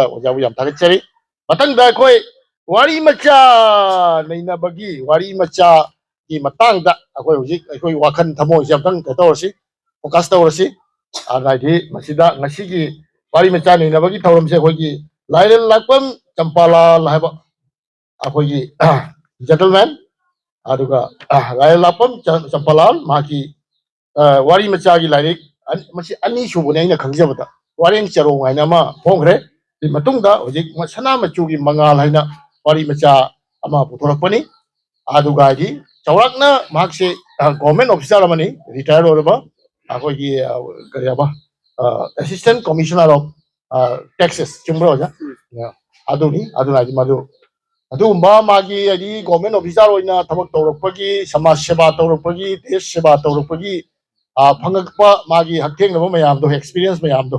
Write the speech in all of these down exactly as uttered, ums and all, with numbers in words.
ꯑꯣꯖꯥꯕꯨ ꯌꯥꯝ ꯊꯥꯒꯠꯆꯔꯤ꯫ ꯃꯊꯪꯗ ꯑꯩꯈꯣꯏ ꯋꯥꯔꯤ ꯃꯆꯥ ꯅꯩꯅꯕꯒꯤ, ꯋꯥꯔꯤ ꯃꯆꯥꯒꯤ ꯃꯇꯥꯡꯗ ꯑꯩꯈꯣꯏ ꯍꯧꯖꯤꯛ ꯑꯩꯈꯣꯏ ꯋꯥꯈꯜ ꯊꯃꯣꯏꯁꯦ ꯑꯝꯇꯪ ꯀꯩꯅꯣ ꯇꯧꯔꯁꯤ, ꯐꯣꯀꯁ ꯇꯧꯔꯁꯤ꯫ ꯑꯗꯨꯅ ꯍꯥꯏꯗꯤ ꯃꯁꯤꯗ ꯉꯁꯤꯒꯤ ꯋꯥꯔꯤ ꯃꯆꯥ ꯅꯩꯅꯕꯒꯤ ꯊꯧꯔꯝꯁꯦ ꯑꯩꯈꯣꯏꯒꯤ ꯂꯥꯏꯔꯦꯜ ꯂꯥꯛꯄꯝ ꯆꯝꯄꯥꯂꯥꯜ ꯍꯥꯏꯕ ꯑꯩꯈꯣꯏꯒꯤ ꯖꯦꯟꯇꯜꯃꯦꯟ, ꯑꯗꯨꯒ ꯂꯥꯏꯔꯦꯜ ꯂꯥꯛꯄꯝ ꯆꯝꯄꯥꯂꯥꯜ, ꯃꯍꯥꯛꯀꯤ ꯋꯥꯔꯤ ꯃꯆꯥꯒꯤ ꯂꯥꯏꯔꯤꯛ, ꯃꯁꯤ ꯑꯅꯤꯁꯨꯕꯅꯤ ꯑꯩꯅ ꯈꯪꯖꯕꯗ꯫ ꯋꯥꯔꯦꯡ ꯆꯔꯣꯡ ꯍꯥꯏꯅ ꯑꯃ ꯐꯣꯡꯈ꯭ꯔꯦ꯫ ꯑꯗꯨꯒꯤ ꯃꯇꯨꯡꯗ ꯍꯧꯖꯤꯛ ꯁꯅꯥ ꯃꯆꯨꯒꯤ ꯃꯉꯥꯜ ꯍꯥꯏꯅ ꯋꯥꯔꯤ ꯃꯆꯥ ꯑꯃ ꯄꯨꯊꯣꯔꯛꯄꯅꯤ꯫ ꯑꯗꯨꯒ ꯍꯥꯏꯗꯤ ꯆꯥꯎꯔꯥꯛꯅ ꯃꯍꯥꯛꯁꯦ ꯒꯣꯔꯃꯦꯟ ꯑꯣꯐꯤꯁꯥꯔ ꯑꯃꯅꯤ, ꯔꯤꯇꯥꯌꯔ ꯑꯣꯏꯔꯕ, ꯑꯩꯈꯣꯏꯒꯤ ꯀꯔꯤ ꯍꯥꯏꯕ, ꯑꯦꯁꯤꯁꯇꯦꯟ ꯀꯃꯤꯁꯅꯔ ꯑꯣꯐ ꯇꯦꯛꯁꯦꯁ, ꯆꯨꯝꯕ꯭ꯔꯥ ꯑꯣꯖꯥ? ꯑꯗꯨꯅꯤ꯫ ꯑꯗꯨꯅ ꯍꯥꯏꯗꯤ ꯃꯗꯨ ꯑꯗꯨꯒꯨꯝꯕ ꯃꯥꯒꯤ ꯍꯥꯏꯗꯤ ꯒꯣꯔꯃꯦꯟ ꯑꯣꯐꯤꯁꯥꯔ ꯑꯣꯏꯅ ꯊꯕꯛ ꯇꯧꯔꯛꯄꯒꯤ, ꯁꯃꯥꯖ ꯁꯦꯕꯥ ꯇꯧꯔꯛꯄꯒꯤ, ꯗꯦꯁ ꯁꯦꯕꯥ ꯇꯧꯔꯛꯄꯒꯤ ꯐꯪꯉꯛꯄ ꯃꯥꯒꯤ ꯍꯛꯊꯦꯡꯅꯕ ꯃꯌꯥꯝꯗꯣ, ꯑꯦꯛꯁꯄꯤꯔꯤꯌꯦꯟꯁ ꯃꯌꯥꯝꯗꯣ,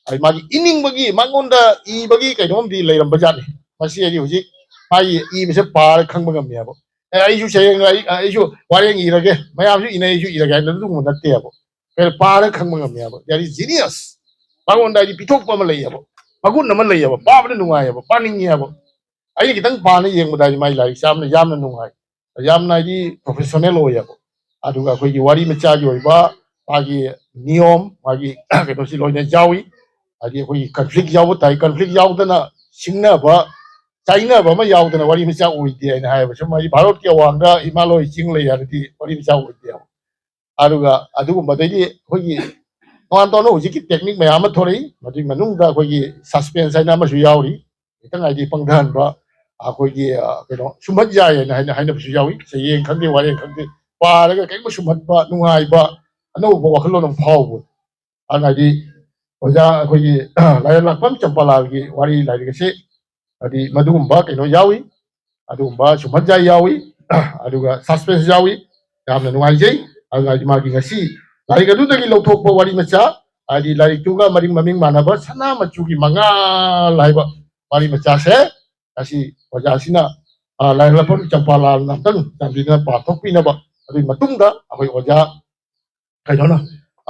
ꯍꯥꯏꯗꯤ ꯃꯥꯒꯤ ꯏꯅꯤꯡꯕꯒꯤ, ꯃꯉꯣꯟꯗ ꯏꯕꯒꯤ ꯀꯩꯅꯣꯝꯗꯤ ꯂꯩꯔꯝꯕ ꯖꯥꯠꯅꯤ꯫ ꯃꯁꯤ ꯍꯥꯏꯗꯤ ꯍꯧꯖꯤꯛ ꯃꯥꯒꯤ ꯏꯕꯁꯦ ꯄꯥꯔꯒ ꯈꯪꯕ ꯉꯝꯃꯦꯕ꯫ ꯑꯦ, ꯑꯩꯁꯨ ꯁꯩꯔꯦꯡ, ꯑꯩ, ꯑꯩꯁꯨ ꯋꯥꯔꯦꯡ ꯏꯔꯒꯦ, ꯃꯌꯥꯝꯁꯨ ꯏꯅꯩ, ꯑꯩꯁꯨ ꯏꯔꯒꯦ ꯍꯥꯏꯅ ꯑꯗꯨꯒꯨꯝꯕ ꯅꯠꯇꯦꯕ꯫ ꯀꯩꯅꯣ, ꯄꯥꯔꯒ ꯈꯪꯕ ꯉꯝꯃꯦꯕ꯫ ꯌꯥꯔꯤ ꯖꯤꯅꯤꯌꯁ꯫ ꯃꯉꯣꯟꯗ ꯍꯥꯏꯗꯤ ꯄꯤꯊꯣꯛꯄ ꯑꯃ ꯂꯩꯌꯦꯕ, ꯃꯒꯨꯟ ꯑꯃ ꯂꯩꯌꯦꯕ, ꯄꯥꯕꯗ ꯅꯨꯡꯉꯥꯏꯌꯦꯕ, ꯄꯥꯅꯤꯡꯉꯦꯕ꯫ ꯑꯩꯅ ꯈꯤꯇꯪ ꯄꯥꯅ ꯌꯦꯡꯕꯗ ꯍꯥꯏꯗꯤ ꯃꯥꯏ ꯂꯥꯏꯔꯤꯛꯁꯦ ꯌꯥꯝꯅ, ꯌꯥꯝꯅ ꯅꯨꯡꯉꯥꯏ, ꯌꯥꯝꯅ ꯍꯥꯏꯗꯤ ꯄ꯭ꯔꯣꯐꯦꯁꯅꯦꯜ ꯑꯣꯏꯌꯦꯕ꯫ ꯑꯗꯨꯒ ꯑꯩꯈꯣꯏꯒꯤ ꯋꯥꯔꯤ ꯃꯆꯥꯒꯤ ꯑꯣꯏꯕ ꯃꯥꯒꯤ ꯅꯤꯌꯣꯝ, ꯃꯥꯒꯤ ꯀꯩꯅꯣꯁꯤ ꯂꯣꯏꯅ ꯌꯥꯎꯏ꯫ ꯍꯥꯏꯗꯤ ꯑꯩꯈꯣꯏꯒꯤ ꯀꯟꯐ꯭ꯂꯤꯛ ꯌꯥꯎꯕ ꯇꯥꯏ, ꯀꯟꯐ꯭ꯂꯤꯛ ꯌꯥꯎꯗꯅ ꯁꯤꯡꯅꯕ, ꯆꯥꯏꯅꯕ ꯑꯃ ꯌꯥꯎꯗꯅ ꯋꯥꯔꯤ ꯃꯆꯥ ꯑꯣꯏꯗꯦ ꯍꯥꯏꯅ ꯍꯥꯏꯌꯦꯕ꯫ ꯁꯨꯝ ꯍꯥꯏꯗꯤ ꯚꯥꯔꯠꯀꯤ ꯑꯋꯥꯡꯗ ꯍꯤꯃꯥꯂꯣꯏ ꯆꯤꯡ ꯂꯩ ꯍꯥꯏꯔꯗꯤ ꯋꯥꯔꯤ ꯃꯆꯥ ꯑꯣꯏꯗꯦꯕ꯫ ꯑꯗꯨꯒ ꯑꯗꯨꯒꯨꯝꯕꯗꯩꯗꯤ ꯑꯩꯈꯣꯏꯒꯤ ꯇꯣꯉꯥꯟ ꯇꯣꯉꯥꯟꯕ ꯍꯧꯖꯤꯛꯀꯤ ꯇꯦꯛꯅꯤꯛ ꯃꯌꯥꯝ ꯑꯃ ꯊꯣꯛꯂꯛꯏ꯫ ꯃꯗꯨꯒꯤ ꯃꯅꯨꯡꯗ ꯑꯩꯈꯣꯏꯒꯤ ꯁꯁꯄꯦꯟꯁ ꯍꯥꯏꯅ ꯑꯃꯁꯨ ꯌꯥꯎꯔꯤ꯫ ꯈꯤꯇꯪ ꯍꯥꯏꯗꯤ ꯄꯪꯊꯍꯟꯕ, ꯑꯩꯈꯣꯏꯒꯤ, ꯑ, ꯀꯩꯅꯣ, ꯁꯨꯝꯍꯠ ꯌꯥꯏ ꯍꯥꯏꯅ ꯍꯥꯏꯅꯕꯁꯨ ꯌꯥꯎꯏ꯫ ꯆꯌꯦꯡ ꯈꯪꯗꯦ, ꯋꯥꯔꯦꯡ ꯈꯪꯗꯦ, ꯄꯥꯔꯒ ꯀꯔꯤꯒꯨꯝꯕ ꯁꯨꯝꯍꯠꯄ, ꯅꯨꯡꯉꯥꯏꯕ, ꯑꯅꯧꯕ ꯋꯥꯈꯜꯂꯣꯟ ꯑꯃ ꯐꯥꯎꯕ꯫ ꯑꯗꯨꯅ ꯍꯥꯏꯗꯤ ꯑꯣꯖꯥ ꯑꯩꯈꯣꯏꯒꯤ ꯂꯥꯏꯔꯦꯜ ꯂꯥꯛꯄꯝ ꯆꯝꯄꯥꯂꯥꯜꯒꯤ ꯋꯥꯔꯤ ꯂꯥꯏꯔꯤꯛ ꯑꯁꯤ ꯍꯥꯏꯗꯤ ꯃꯗꯨꯒꯨꯝꯕ ꯀꯩꯅꯣ ꯌꯥꯎꯏ, ꯑꯗꯨꯒꯨꯝꯕ ꯁꯨꯝꯍꯠ ꯌꯥꯏ ꯌꯥꯎꯏ, ꯑꯗꯨꯒ ꯁꯁꯄꯦꯟꯁ ꯌꯥꯎꯏ꯫ ꯌꯥꯝꯅ ꯅꯨꯡꯉꯥꯏꯖꯩ꯫ ꯑꯗꯨꯅ ꯍꯥꯏꯗꯤ ꯃꯥꯒꯤ ꯉꯁꯤ ꯂꯥꯏꯔꯤꯛ ꯑꯗꯨꯗꯒꯤ ꯂꯧꯊꯣꯛꯄ ꯋꯥꯔꯤ ꯃꯆꯥ, ꯍꯥꯏꯗꯤ ꯂꯥꯏꯔꯤꯛꯇꯨꯒ ꯃꯔꯤꯡ ꯃꯃꯤꯡ ꯃꯥꯟꯅꯕ ꯁꯅꯥ ꯃꯆꯨꯒꯤ ꯃꯉꯥꯜ ꯍꯥꯏꯕ ꯋꯥꯔꯤ ꯃꯆꯥꯁꯦ ꯉꯁꯤ ꯑꯣꯖꯥꯁꯤꯅ, ꯑ, ꯂꯥꯏꯔꯦꯜ ꯂꯥꯛꯄꯝ ꯆꯝꯄꯥꯂꯥꯜꯅ ꯑꯝꯇꯪ ꯆꯥꯟꯕꯤꯗꯨꯅ ꯄꯥꯊꯣꯛꯄꯤꯅꯕ꯫ ꯑꯗꯨꯒꯤ ꯃꯇꯨꯡꯗ ꯑꯩꯈꯣꯏ ꯑꯣꯖꯥ ꯀꯩꯅꯣꯅ,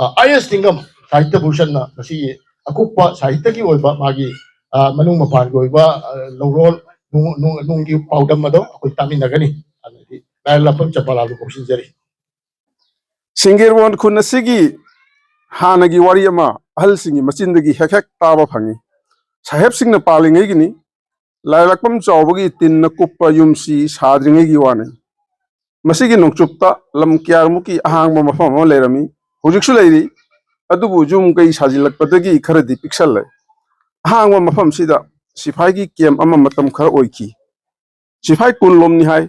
ꯑ, ꯑꯥꯏ ꯑꯦꯁ ꯅꯤꯡꯒꯝ ꯁꯥꯍꯤꯇ꯭ꯌ ꯚꯨꯁꯟꯅ ꯉꯁꯤꯒꯤ ꯑꯀꯨꯞꯄ ꯁꯥꯍꯤꯇ꯭ꯌꯒꯤ ꯑꯣꯏꯕ ꯃꯥꯒꯤ, ꯑ, ꯃꯅꯨꯡ ꯃꯄꯥꯟꯒꯤ ꯑꯣꯏꯕ, ꯑ, ꯂꯧꯔꯣꯜ ꯅꯨꯡ-, ꯅꯨꯡ-, ꯅꯨꯡꯒꯤ ꯄꯥꯎꯗꯝ ꯑꯗꯣ ꯑꯩꯈꯣꯏ ꯇꯥꯃꯤꯟꯅꯒꯅꯤ꯫ ꯑꯗꯨꯗꯤ ꯂꯥꯏꯔꯦꯜ ꯂꯥꯛꯄꯝ ꯆꯝꯄꯥꯂꯥꯜꯕꯨ ꯀꯧꯁꯤꯟꯖꯔꯤ꯫ ꯁꯤꯡꯒꯦꯔꯋꯣꯟ ꯈꯨꯟ ꯑꯁꯤꯒꯤ ꯍꯥꯟꯅꯒꯤ ꯋꯥꯔꯤ ꯑꯃ ꯑꯍꯜꯁꯤꯡꯒꯤ ꯃꯆꯤꯟꯗꯒꯤ ꯍꯦꯛ ꯍꯦꯛ ꯇꯥꯕ ꯐꯪꯉꯤ꯫ ꯁꯥꯍꯦꯕꯁꯤꯡꯅ ꯄꯥꯜꯂꯤꯉꯩꯒꯤꯅꯤ꯫ ꯂꯥꯏꯔꯦꯜ ꯂꯥꯛꯄꯝ ꯆꯥꯎꯕꯒꯤ ꯇꯤꯟꯅ ꯀꯨꯞꯄ ꯌꯨꯝꯁꯤ ꯁꯥꯗ꯭ꯔꯤꯉꯩꯒꯤ ꯋꯥꯅꯤ꯫ ꯃꯁꯤꯒꯤ ꯅꯣꯡꯆꯨꯞꯇ ꯂꯝ ꯀꯌꯥꯃꯨꯛꯀꯤ ꯑꯍꯥꯡꯕ ꯃꯐꯝ ꯑꯃ ꯂꯩꯔꯝꯃꯤ꯫ ꯍꯧꯖꯤꯛꯁꯨ ꯂꯩꯔꯤ꯫ ꯑꯗꯨꯕꯨ ꯌꯨꯝ ꯀꯩ ꯁꯥꯖꯤꯜꯂꯛꯄꯗꯒꯤ ꯈꯔꯗꯤ ꯄꯤꯛꯁꯜꯂꯦ꯫ ꯑꯍꯥꯡꯕ ꯃꯐꯝꯁꯤꯗ ꯁꯤꯐꯥꯏꯒꯤ ꯀꯦꯝ ꯑꯃ ꯃꯇꯝ ꯈꯔ ꯑꯣꯏꯈꯤ꯫ ꯁꯤꯐꯥꯏ ꯀꯨꯟꯂꯣꯝꯅꯤ ꯍꯥꯏ꯫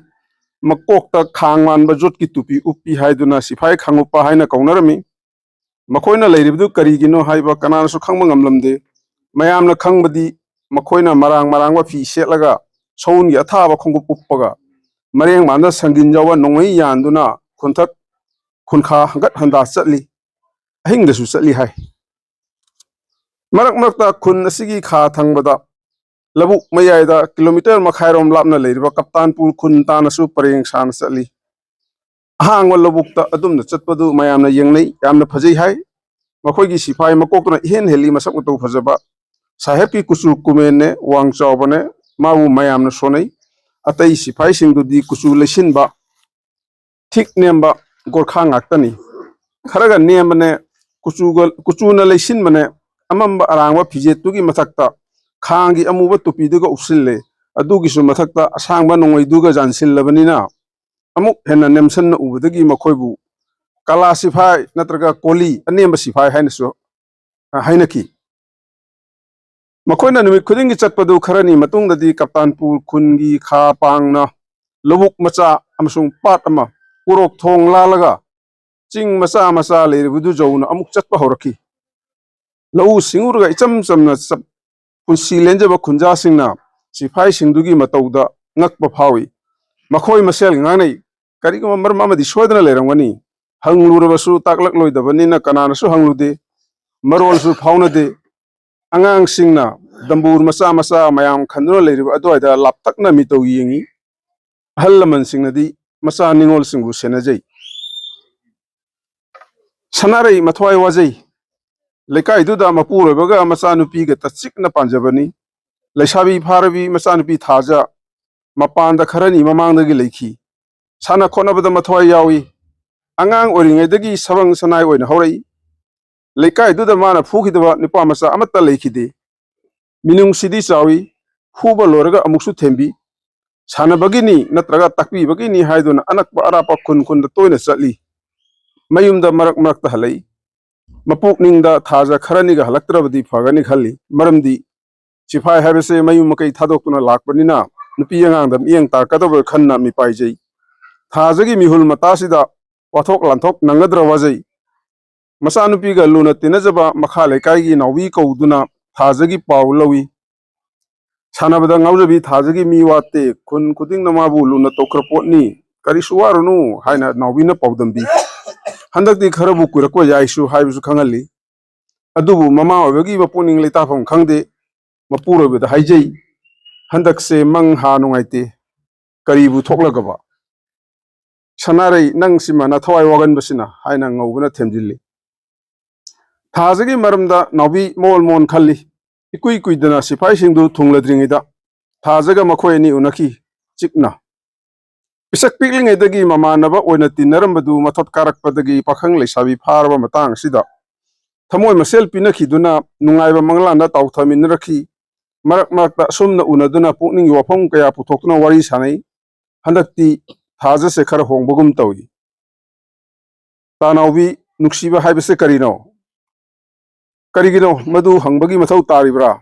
ꯃꯀꯣꯛꯇ ꯈꯥꯡ ꯃꯥꯟꯕ ꯖꯣꯠꯀꯤ ꯇꯨꯄꯤ ꯎꯞꯄꯤ ꯍꯥꯏꯗꯨꯅ ꯁꯤꯐꯥꯏ ꯈꯥꯡꯎꯞꯄ ꯍꯥꯏꯅ ꯀꯧꯅꯔꯝꯃꯤ꯫ ꯃꯈꯣꯏꯅ ꯂꯩꯔꯤꯕꯗꯨ ꯀꯔꯤꯒꯤꯅꯣ ꯍꯥꯏꯕ ꯀꯅꯥꯅꯁꯨ ꯈꯪꯕ ꯉꯝꯂꯝꯗꯦ꯫ ꯃꯌꯥꯝꯅ ꯈꯪꯕꯗꯤ ꯃꯈꯣꯏꯅ ꯃꯔꯥꯡ ꯃꯔꯥꯡꯕ ꯐꯤ ꯁꯦꯠꯂꯒ ꯁꯎꯟꯒꯤ ꯑꯊꯥꯕ ꯈꯣꯡꯎꯞ ꯎꯞꯄꯒ ꯃꯔꯦꯡ ꯃꯥꯟꯗ ꯁꯪꯒꯤꯟ ꯌꯥꯎꯕ ꯅꯣꯡꯃꯩ ꯌꯥꯟꯗꯨꯅ ꯈꯨꯟꯊꯛ ꯈꯨꯟꯈꯥ ꯍꯪꯒꯠ ꯍꯟꯗꯥ ꯆꯠꯂꯤ꯫ ꯑꯍꯤꯡꯗꯁꯨ ꯆꯠꯂꯤ ꯍꯥꯏ꯫ ꯃꯔꯛ ꯃꯔꯛꯇ ꯈꯨꯟ ꯑꯁꯤꯒꯤ ꯈꯥ ꯊꯪꯕꯗ ꯂꯧꯕꯨꯛ ꯃꯌꯥꯏꯗ ꯀꯤꯂꯣꯃꯤꯇꯔ ꯃꯈꯥꯏꯔꯣꯝ ꯂꯥꯞꯅ ꯂꯩꯔꯤꯕ ꯀꯞꯇꯥꯟꯄꯨꯔ ꯈꯨꯟ ꯇꯥꯟꯅꯁꯨ ꯄꯔꯦꯡ ꯁꯥꯅ ꯆꯠꯂꯤ꯫ ꯑꯍꯥꯡꯕ ꯂꯧꯕꯨꯛꯇ ꯑꯗꯨꯝꯅ ꯆꯠꯄꯗꯨ ꯃꯌꯥꯝꯅ ꯌꯦꯡꯅꯩ, ꯌꯥꯝꯅ ꯐꯖꯩ ꯍꯥꯏ꯫ ꯃꯈꯣꯏꯒꯤ ꯁꯤꯐꯥꯏ ꯃꯀꯣꯛꯇꯨꯅ ꯏꯍꯦꯟ ꯍꯦꯜꯂꯤ ꯃꯁꯛ ꯃꯇꯧ ꯐꯖꯕ꯫ ꯁꯥꯍꯦꯕꯀꯤ ꯀꯨꯆꯨ ꯀꯨꯃꯦꯟꯅꯦ, ꯋꯥꯡ ꯆꯥꯎꯕꯅꯦ, ꯃꯥꯕꯨ ꯃꯌꯥꯝꯅ ꯁꯣꯟꯅꯩ꯫ ꯑꯇꯩ ꯁꯤꯐꯥꯏꯁꯤꯡꯗꯨꯗꯤ ꯀꯨꯆꯨ ꯂꯩꯁꯤꯟꯕ, ꯊꯤꯛ ꯅꯦꯝꯕ ꯒꯣꯔꯈꯥ ꯉꯥꯛꯇꯅꯤ꯫ ꯈꯔꯒ ꯅꯦꯝꯕꯅꯦ, ꯀꯨꯆꯨꯒ, ꯀꯨꯆꯨꯅ ꯂꯩꯁꯤꯟꯕꯅꯦ, ꯑꯃꯝꯕ ꯑꯔꯥꯡꯕ ꯐꯤꯖꯦꯠꯇꯨꯒꯤ ꯃꯊꯛꯇ ꯈꯥꯡꯒꯤ ꯑꯃꯨꯕ ꯇꯨꯄꯤꯗꯨꯒ ꯎꯞꯁꯤꯜꯂꯦ꯫ ꯑꯗꯨꯒꯤꯁꯨ ꯃꯊꯛꯇ ꯑꯁꯥꯡꯕ ꯅꯣꯡꯃꯩꯗꯨꯒ ꯌꯥꯟꯁꯤꯜꯂꯕꯅꯤꯅ ꯑꯃꯨꯛ ꯍꯦꯟꯅ ꯅꯦꯝꯁꯟꯅ ꯎꯕꯗꯒꯤ ꯃꯈꯣꯏꯕꯨ ꯀꯂꯥ ꯁꯤꯐꯥꯏ ꯅꯠꯇ꯭ꯔꯒ ꯀꯣꯂꯤ ꯑꯅꯦꯝꯕ ꯁꯤꯐꯥꯏ ꯍꯥꯏꯅꯁꯨ, ꯑ, ꯍꯥꯏꯅꯈꯤ꯫ ꯃꯈꯣꯏꯅ ꯅꯨꯃꯤꯠ ꯈꯨꯗꯤꯡꯒꯤ ꯆꯠꯄꯗꯨ ꯈꯔꯅꯤ ꯃꯇꯨꯡꯗꯗꯤ ꯀꯞꯇꯥꯟꯄꯨꯔ ꯈꯨꯟꯒꯤ ꯈꯥ ꯄꯥꯡꯅ ꯂꯧꯕꯨꯛ ꯃꯆꯥ ꯑꯃꯁꯨꯡ ꯄꯥꯠ ꯑꯃ ꯎꯔꯣꯛ ꯊꯣꯡ ꯂꯥꯜꯂꯒ ꯆꯤꯡ ꯃꯆꯥ ꯃꯆꯥ ꯂꯩꯔꯤꯕꯗꯨ ꯌꯧꯅ ꯑꯃꯨꯛ ꯆꯠꯄ ꯍꯧꯔꯛꯈꯤ꯫ ꯂꯧꯎ ꯁꯤꯡꯎꯔꯒ ꯏꯆꯝ ꯆꯝꯅ ꯆꯞ-, ꯄꯨꯟꯁꯤ ꯂꯦꯟꯖꯕ ꯈꯨꯟꯖꯥꯁꯤꯡꯅ ꯁꯤꯐꯥꯏꯁꯤꯡꯗꯨꯒꯤ ꯃꯇꯧꯗ ꯉꯛꯄ ꯐꯥꯎꯏ꯫ ꯃꯈꯣꯏ ꯃꯁꯦꯜ ꯉꯥꯡꯅꯩ, "ꯀꯔꯤꯒꯨꯝꯕ ꯃꯔꯝ ꯑꯃꯗꯤ ꯁꯣꯏꯗꯅ ꯂꯩꯔꯝꯒꯅꯤ꯫ ꯍꯪꯂꯨꯔꯕꯁꯨ ꯇꯥꯛꯂꯛꯂꯣꯏꯗꯕꯅꯤꯅ ꯀꯅꯥꯅꯁꯨ ꯍꯪꯂꯨꯗꯦ꯫ ꯃꯔꯣꯜꯁꯨ ꯐꯥꯎꯅꯗꯦ꯫" ꯑꯉꯥꯡꯁꯤꯡꯅ ꯗꯝꯕꯨꯔ ꯃꯆꯥ ꯃꯆꯥ ꯃꯌꯥꯝ ꯈꯟꯗꯨꯅ ꯂꯩꯔꯤꯕ ꯑꯗꯨꯋꯥꯏꯗ ꯂꯥꯞꯇꯛꯅ ꯃꯤꯇꯧ ꯌꯦꯡꯏ꯫ ꯑꯍꯜ ꯂꯃꯟꯁꯤꯡꯅꯗꯤ ꯃꯆꯥ ꯅꯤꯉꯣꯜꯁꯤꯡꯕꯨ ꯁꯦꯟꯅꯖꯩ꯫ ꯁꯅꯥꯔꯩ ꯃꯊ꯭ꯋꯥꯏ ꯋꯥꯖꯩ꯫ ꯂꯩꯀꯥꯏꯗꯨꯗ ꯃꯄꯨꯔꯣꯏꯕꯒ ꯃꯆꯥꯅꯨꯄꯤꯒ ꯇꯆꯤꯛꯅ ꯄꯥꯟꯖꯕꯅꯤ꯫ ꯂꯩꯁꯥꯕꯤ ꯐꯥꯔꯕꯤ ꯃꯆꯥꯅꯨꯄꯤ ꯊꯥꯖ ꯃꯄꯥꯟꯗ ꯈꯔꯅꯤ ꯃꯃꯥꯡꯗꯒꯤ ꯂꯩꯈꯤ꯫ ꯁꯥꯟꯅ ꯈꯣꯠꯅꯕꯗ ꯃꯊ꯭ꯋꯥꯏ ꯌꯥꯎꯏ꯫ ꯑꯉꯥꯡ ꯑꯣꯏꯔꯤꯉꯩꯗꯒꯤ ꯁꯕꯪ ꯁꯅꯥꯏ ꯑꯣꯏꯅ ꯍꯧꯔꯛꯏ꯫ ꯂꯩꯀꯥꯏꯗꯨꯗ ꯃꯥꯅ ꯐꯨꯈꯤꯗꯕ ꯅꯨꯄꯥ ꯃꯆꯥ ꯑꯃꯠꯇ ꯂꯩꯈꯤꯗꯦ꯫ ꯃꯤꯅꯨꯡꯁꯤꯗꯤ ꯆꯥꯎꯏ꯫ ꯐꯨꯕ ꯂꯣꯏꯔꯒ ꯑꯃꯨꯛꯁꯨ ꯊꯦꯝꯕꯤ꯫ ꯁꯥꯟꯅꯕꯒꯤꯅꯤ ꯅꯠꯇ꯭ꯔꯒ ꯇꯥꯛꯄꯤꯕꯒꯤꯅꯤ ꯍꯥꯏꯗꯨꯅ ꯑꯅꯛꯄ ꯑꯔꯥꯞꯄ ꯈꯨꯟ ꯈꯨꯟꯗ ꯇꯣꯏꯅ ꯆꯠꯂꯤ꯫ ꯃꯌꯨꯝꯗ ꯃꯔꯛ ꯃꯔꯛꯇ ꯍꯜꯂꯛꯏ꯫ ꯃꯄꯨꯛꯅꯤꯡꯗ ꯊꯥꯖ ꯈꯔꯅꯤꯒ ꯍꯜꯂꯛꯇ꯭ꯔꯕꯗꯤ ꯐꯒꯅꯤ ꯈꯜꯂꯤ꯫ ꯃꯔꯝꯗꯤ ꯁꯤꯐꯥꯏ ꯍꯥꯏꯕꯁꯦ ꯃꯌꯨꯝ ꯃꯀꯩ ꯊꯥꯗꯣꯛꯇꯨꯅ ꯂꯥꯛꯄꯅꯤꯅ ꯅꯨꯄꯤ ꯑꯉꯥꯡꯗ ꯃꯤꯠꯌꯦꯡ ꯇꯥꯔꯛꯀꯗꯕ ꯈꯟꯅ ꯃꯤꯄꯥꯏꯖꯩ꯫ ꯊꯥꯖꯒꯤ ꯃꯤꯍꯨꯜ ꯃꯇꯥꯁꯤꯗ ꯋꯥꯊꯣꯛ ꯂꯥꯟꯊꯣꯛ ꯅꯪꯒꯗ꯭ꯔꯥ ꯋꯥꯖꯩ꯫ ꯃꯆꯥꯅꯨꯄꯤꯒ ꯂꯨꯅ ꯇꯤꯟꯅꯖꯕ ꯃꯈꯥ ꯂꯩꯀꯥꯏꯒꯤ ꯅꯥꯎꯕꯤ ꯀꯧꯗꯨꯅ ꯊꯥꯖꯒꯤ ꯄꯥꯎ ꯂꯧꯏ꯫ ꯁꯥꯟꯅꯕꯗ ꯉꯥꯎꯖꯕꯤ ꯊꯥꯖꯒꯤ ꯃꯤ ꯋꯥꯠꯇꯦ, ꯈꯨꯟ ꯈꯨꯗꯤꯡꯅ ꯃꯥꯕꯨ ꯂꯨꯅ ꯇꯧꯈ꯭ꯔ ꯄꯣꯠꯅꯤ, ꯀꯔꯤꯁꯨ ꯋꯥꯔꯨꯅꯨ ꯍꯥꯏꯅ ꯅꯥꯎꯕꯤꯅ ꯄꯥꯎꯗꯝꯕꯤ꯫ ꯍꯟꯗꯛꯇꯤ ꯈꯔꯕꯨ ꯀꯨꯏꯔꯛꯄ ꯌꯥꯏꯁꯨ ꯍꯥꯏꯕꯁꯨ ꯈꯪꯍꯜꯂꯤ꯫ ꯑꯗꯨꯕꯨ ꯃꯃꯥ ꯑꯣꯏꯕꯒꯤ ꯃꯄꯨꯛꯅꯤꯡ ꯂꯩꯇꯥꯐꯝ ꯈꯪꯗꯦ꯫ ꯃꯄꯨꯔꯣꯏꯕꯗ ꯍꯥꯏꯖꯩ, "ꯍꯟꯗꯛꯁꯦ ꯃꯪ ꯍꯥ ꯅꯨꯡꯉꯥꯏꯇꯦ, ꯀꯔꯤꯕꯨ ꯊꯣꯛꯂꯒꯕ?" "ꯁꯅꯥꯔꯩ, ꯅꯪ ꯁꯤꯃ ꯅꯊꯋꯥꯏ ꯋꯥꯒꯟꯕꯁꯤꯅ," ꯍꯥꯏꯅ ꯉꯧꯕꯅ ꯊꯦꯝꯖꯤꯜꯂꯤ꯫ ꯊꯥꯖꯒꯤ ꯃꯔꯝꯗ ꯅꯥꯎꯕꯤ ꯃꯣꯜ ꯃꯣꯟ ꯈꯜꯂꯤ꯫ ꯏꯀꯨꯏ ꯀꯨꯏꯗꯅ ꯁꯤꯐꯥꯏꯁꯤꯡꯗꯨ ꯊꯨꯡꯂꯗ꯭ꯔꯤꯉꯩꯗ ꯊꯥꯖꯒ ꯃꯈꯣꯏ ꯑꯅꯤ ꯎꯅꯈꯤ꯫ ꯆꯤꯛꯅ ꯄꯤꯁꯛ ꯄꯤꯛꯂꯤꯉꯩꯗꯒꯤ ꯃꯃꯥꯟꯅꯕ ꯑꯣꯏꯅ ꯇꯤꯟꯅꯔꯝꯕꯗꯨ ꯃꯊꯣꯠ ꯀꯥꯔꯛꯄꯗꯒꯤ ꯄꯥꯈꯪ ꯂꯩꯁꯥꯕꯤ ꯐꯥꯔꯕ ꯃꯇꯥꯡ ꯑꯁꯤꯗ ꯊꯃꯣꯏ ꯃꯁꯦꯜ ꯄꯤꯅꯈꯤꯗꯨꯅ ꯅꯨꯡꯉꯥꯏꯕ ꯃꯪꯂꯥꯟꯗ ꯇꯥꯎꯊꯃꯤꯟꯅꯔꯛꯈꯤ꯫ ꯃꯔꯛ ꯃꯔꯛꯇ ꯑꯁꯨꯝꯅ ꯎꯅꯗꯨꯅ ꯄꯨꯛꯅꯤꯡꯒꯤ ꯋꯥꯐꯝ ꯀꯌꯥ ꯄꯨꯊꯣꯛꯇꯨꯅ ꯋꯥꯔꯤ ꯁꯥꯟꯅꯩ꯫ ꯍꯟꯗꯛꯇꯤ ꯊꯥꯖꯁꯦ ꯈꯔ ꯍꯣꯡꯕꯒꯨꯝ ꯇꯧꯏ꯫ "ꯇꯥꯅꯥꯎꯕꯤ, ꯅꯨꯡꯁꯤꯕ ꯍꯥꯏꯕꯁꯦ ꯀꯔꯤꯅꯣ? ꯀꯔꯤꯒꯤꯅꯣ ꯃꯗꯨ ꯍꯪꯕꯒꯤ ꯃꯊꯧ ꯇꯥꯔꯤꯕ꯭ꯔꯥ?